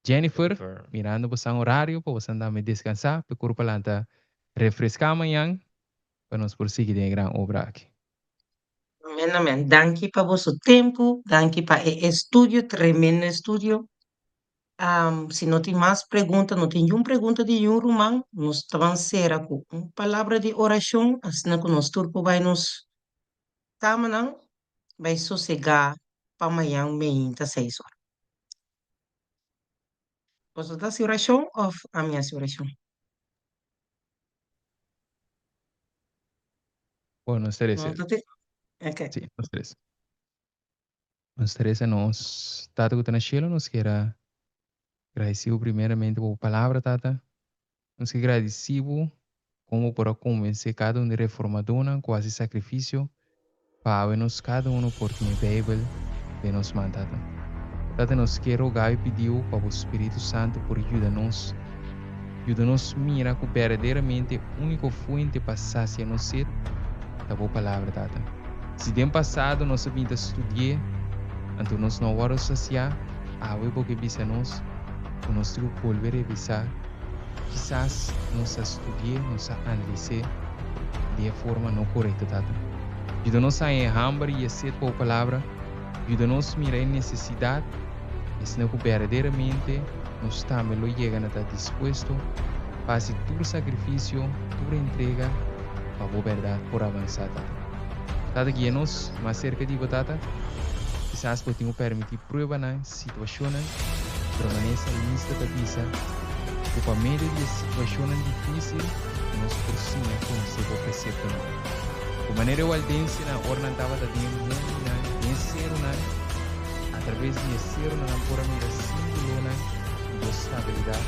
Jennifer, Jennifer. mirando bosan orario pa bosan tambe deskansá, pa e kurpa lanta refreská mañan pa nos por sigui den e gran obra aki. Amen, amen. Danki pa boso tempu, danki pa e estudio, tremendo estudio. Am, si no tin mas pregunta, no tin yun pregunta di yun ruman, nos ta ban sera ku un palabra di orashon, asina ku nos tur por bai nos kamanan, bai sosegá pa mañan meinta seis ora. Boso ta hasi orashon òf ami hasi orashon? Bueno, nos tres. No ta te Ok. Sí, nos tres. Nos tres a nos Tata ku ta na shelu, nos kier a gradisí bo primeramente pa bo palabra, Tata. Nos ke gradisí bo kon bo por a konvensé kada un di reformadónan ku hasi sakrifisio Pa awe nos kada unu por tin e Beibel den nos man, Tata. Tata, nos ke rogá i pidiu pa bo Spiritu Santu por yuda nos, yuda nos mira ku berdaderamente e úniko fuente pa sasia nos set ta bo Palabra, Tata. Si den pasado nos a bin ta studi'é, anto nos no a wòrdu sasiá, awe bo ke bisa nos ku nos tin ku bolbe revisá Kisas nos a studi'é, nos a analis'é di e forma no korekto, Tata. Yuda nos haña e hamber i e set pa bo Palabra. Yuda nos mira e nesesidat i asina ku berdaderamente nos tambe lo yega na ta dispuesto pa hasi tur sakrifisio, tur entrega pa bo bèrdat por avansá, Tata. Tata, guia nos mas serka di bo, Tata. Kisas bo tin ku permití pruebanan, situashonnan, pero manera e salmista ta bisa. ku pa medio di e situashonnan difísil nos por siña konosé bo preseptonan. Ku manera e waldensenan ora nan tabata den e mondinan, den e serunan, atraves di e serunan nan por a mira símbolonan di bo stabilidat,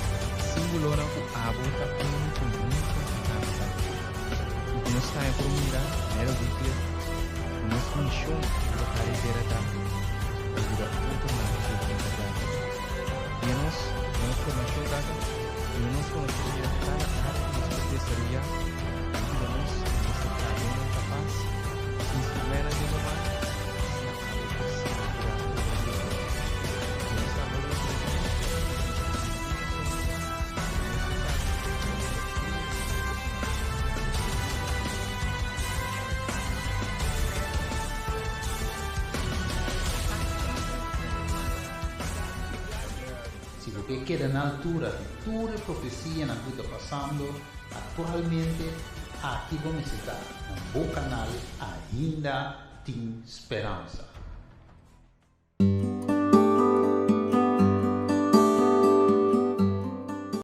símbolonan ku abo ta unu ku nunka a kambia. I ku nos taña por mira, manera Wycliffe, ku nos mishon riba kada e tera ta pa yuda otronan keda den bèrdat. Guia nos den nos formashon, Tata. Yuda nos konosé riba kada área ku nos por desaroyá i yuda nos pa nos ta trahadónan kapas, instrumennan den bo man, asina abo por sigui krea obra di bo. Guia nos tambe, Dios nuestro, pa nos arepentí nos oido di nos pekado i nos ta tur loke ku nos Si bo ke keda na altura di tur e profesianan ku ta pasando aktualmente, aki bo mester ta na bo kanal Ainda Tin Speransa.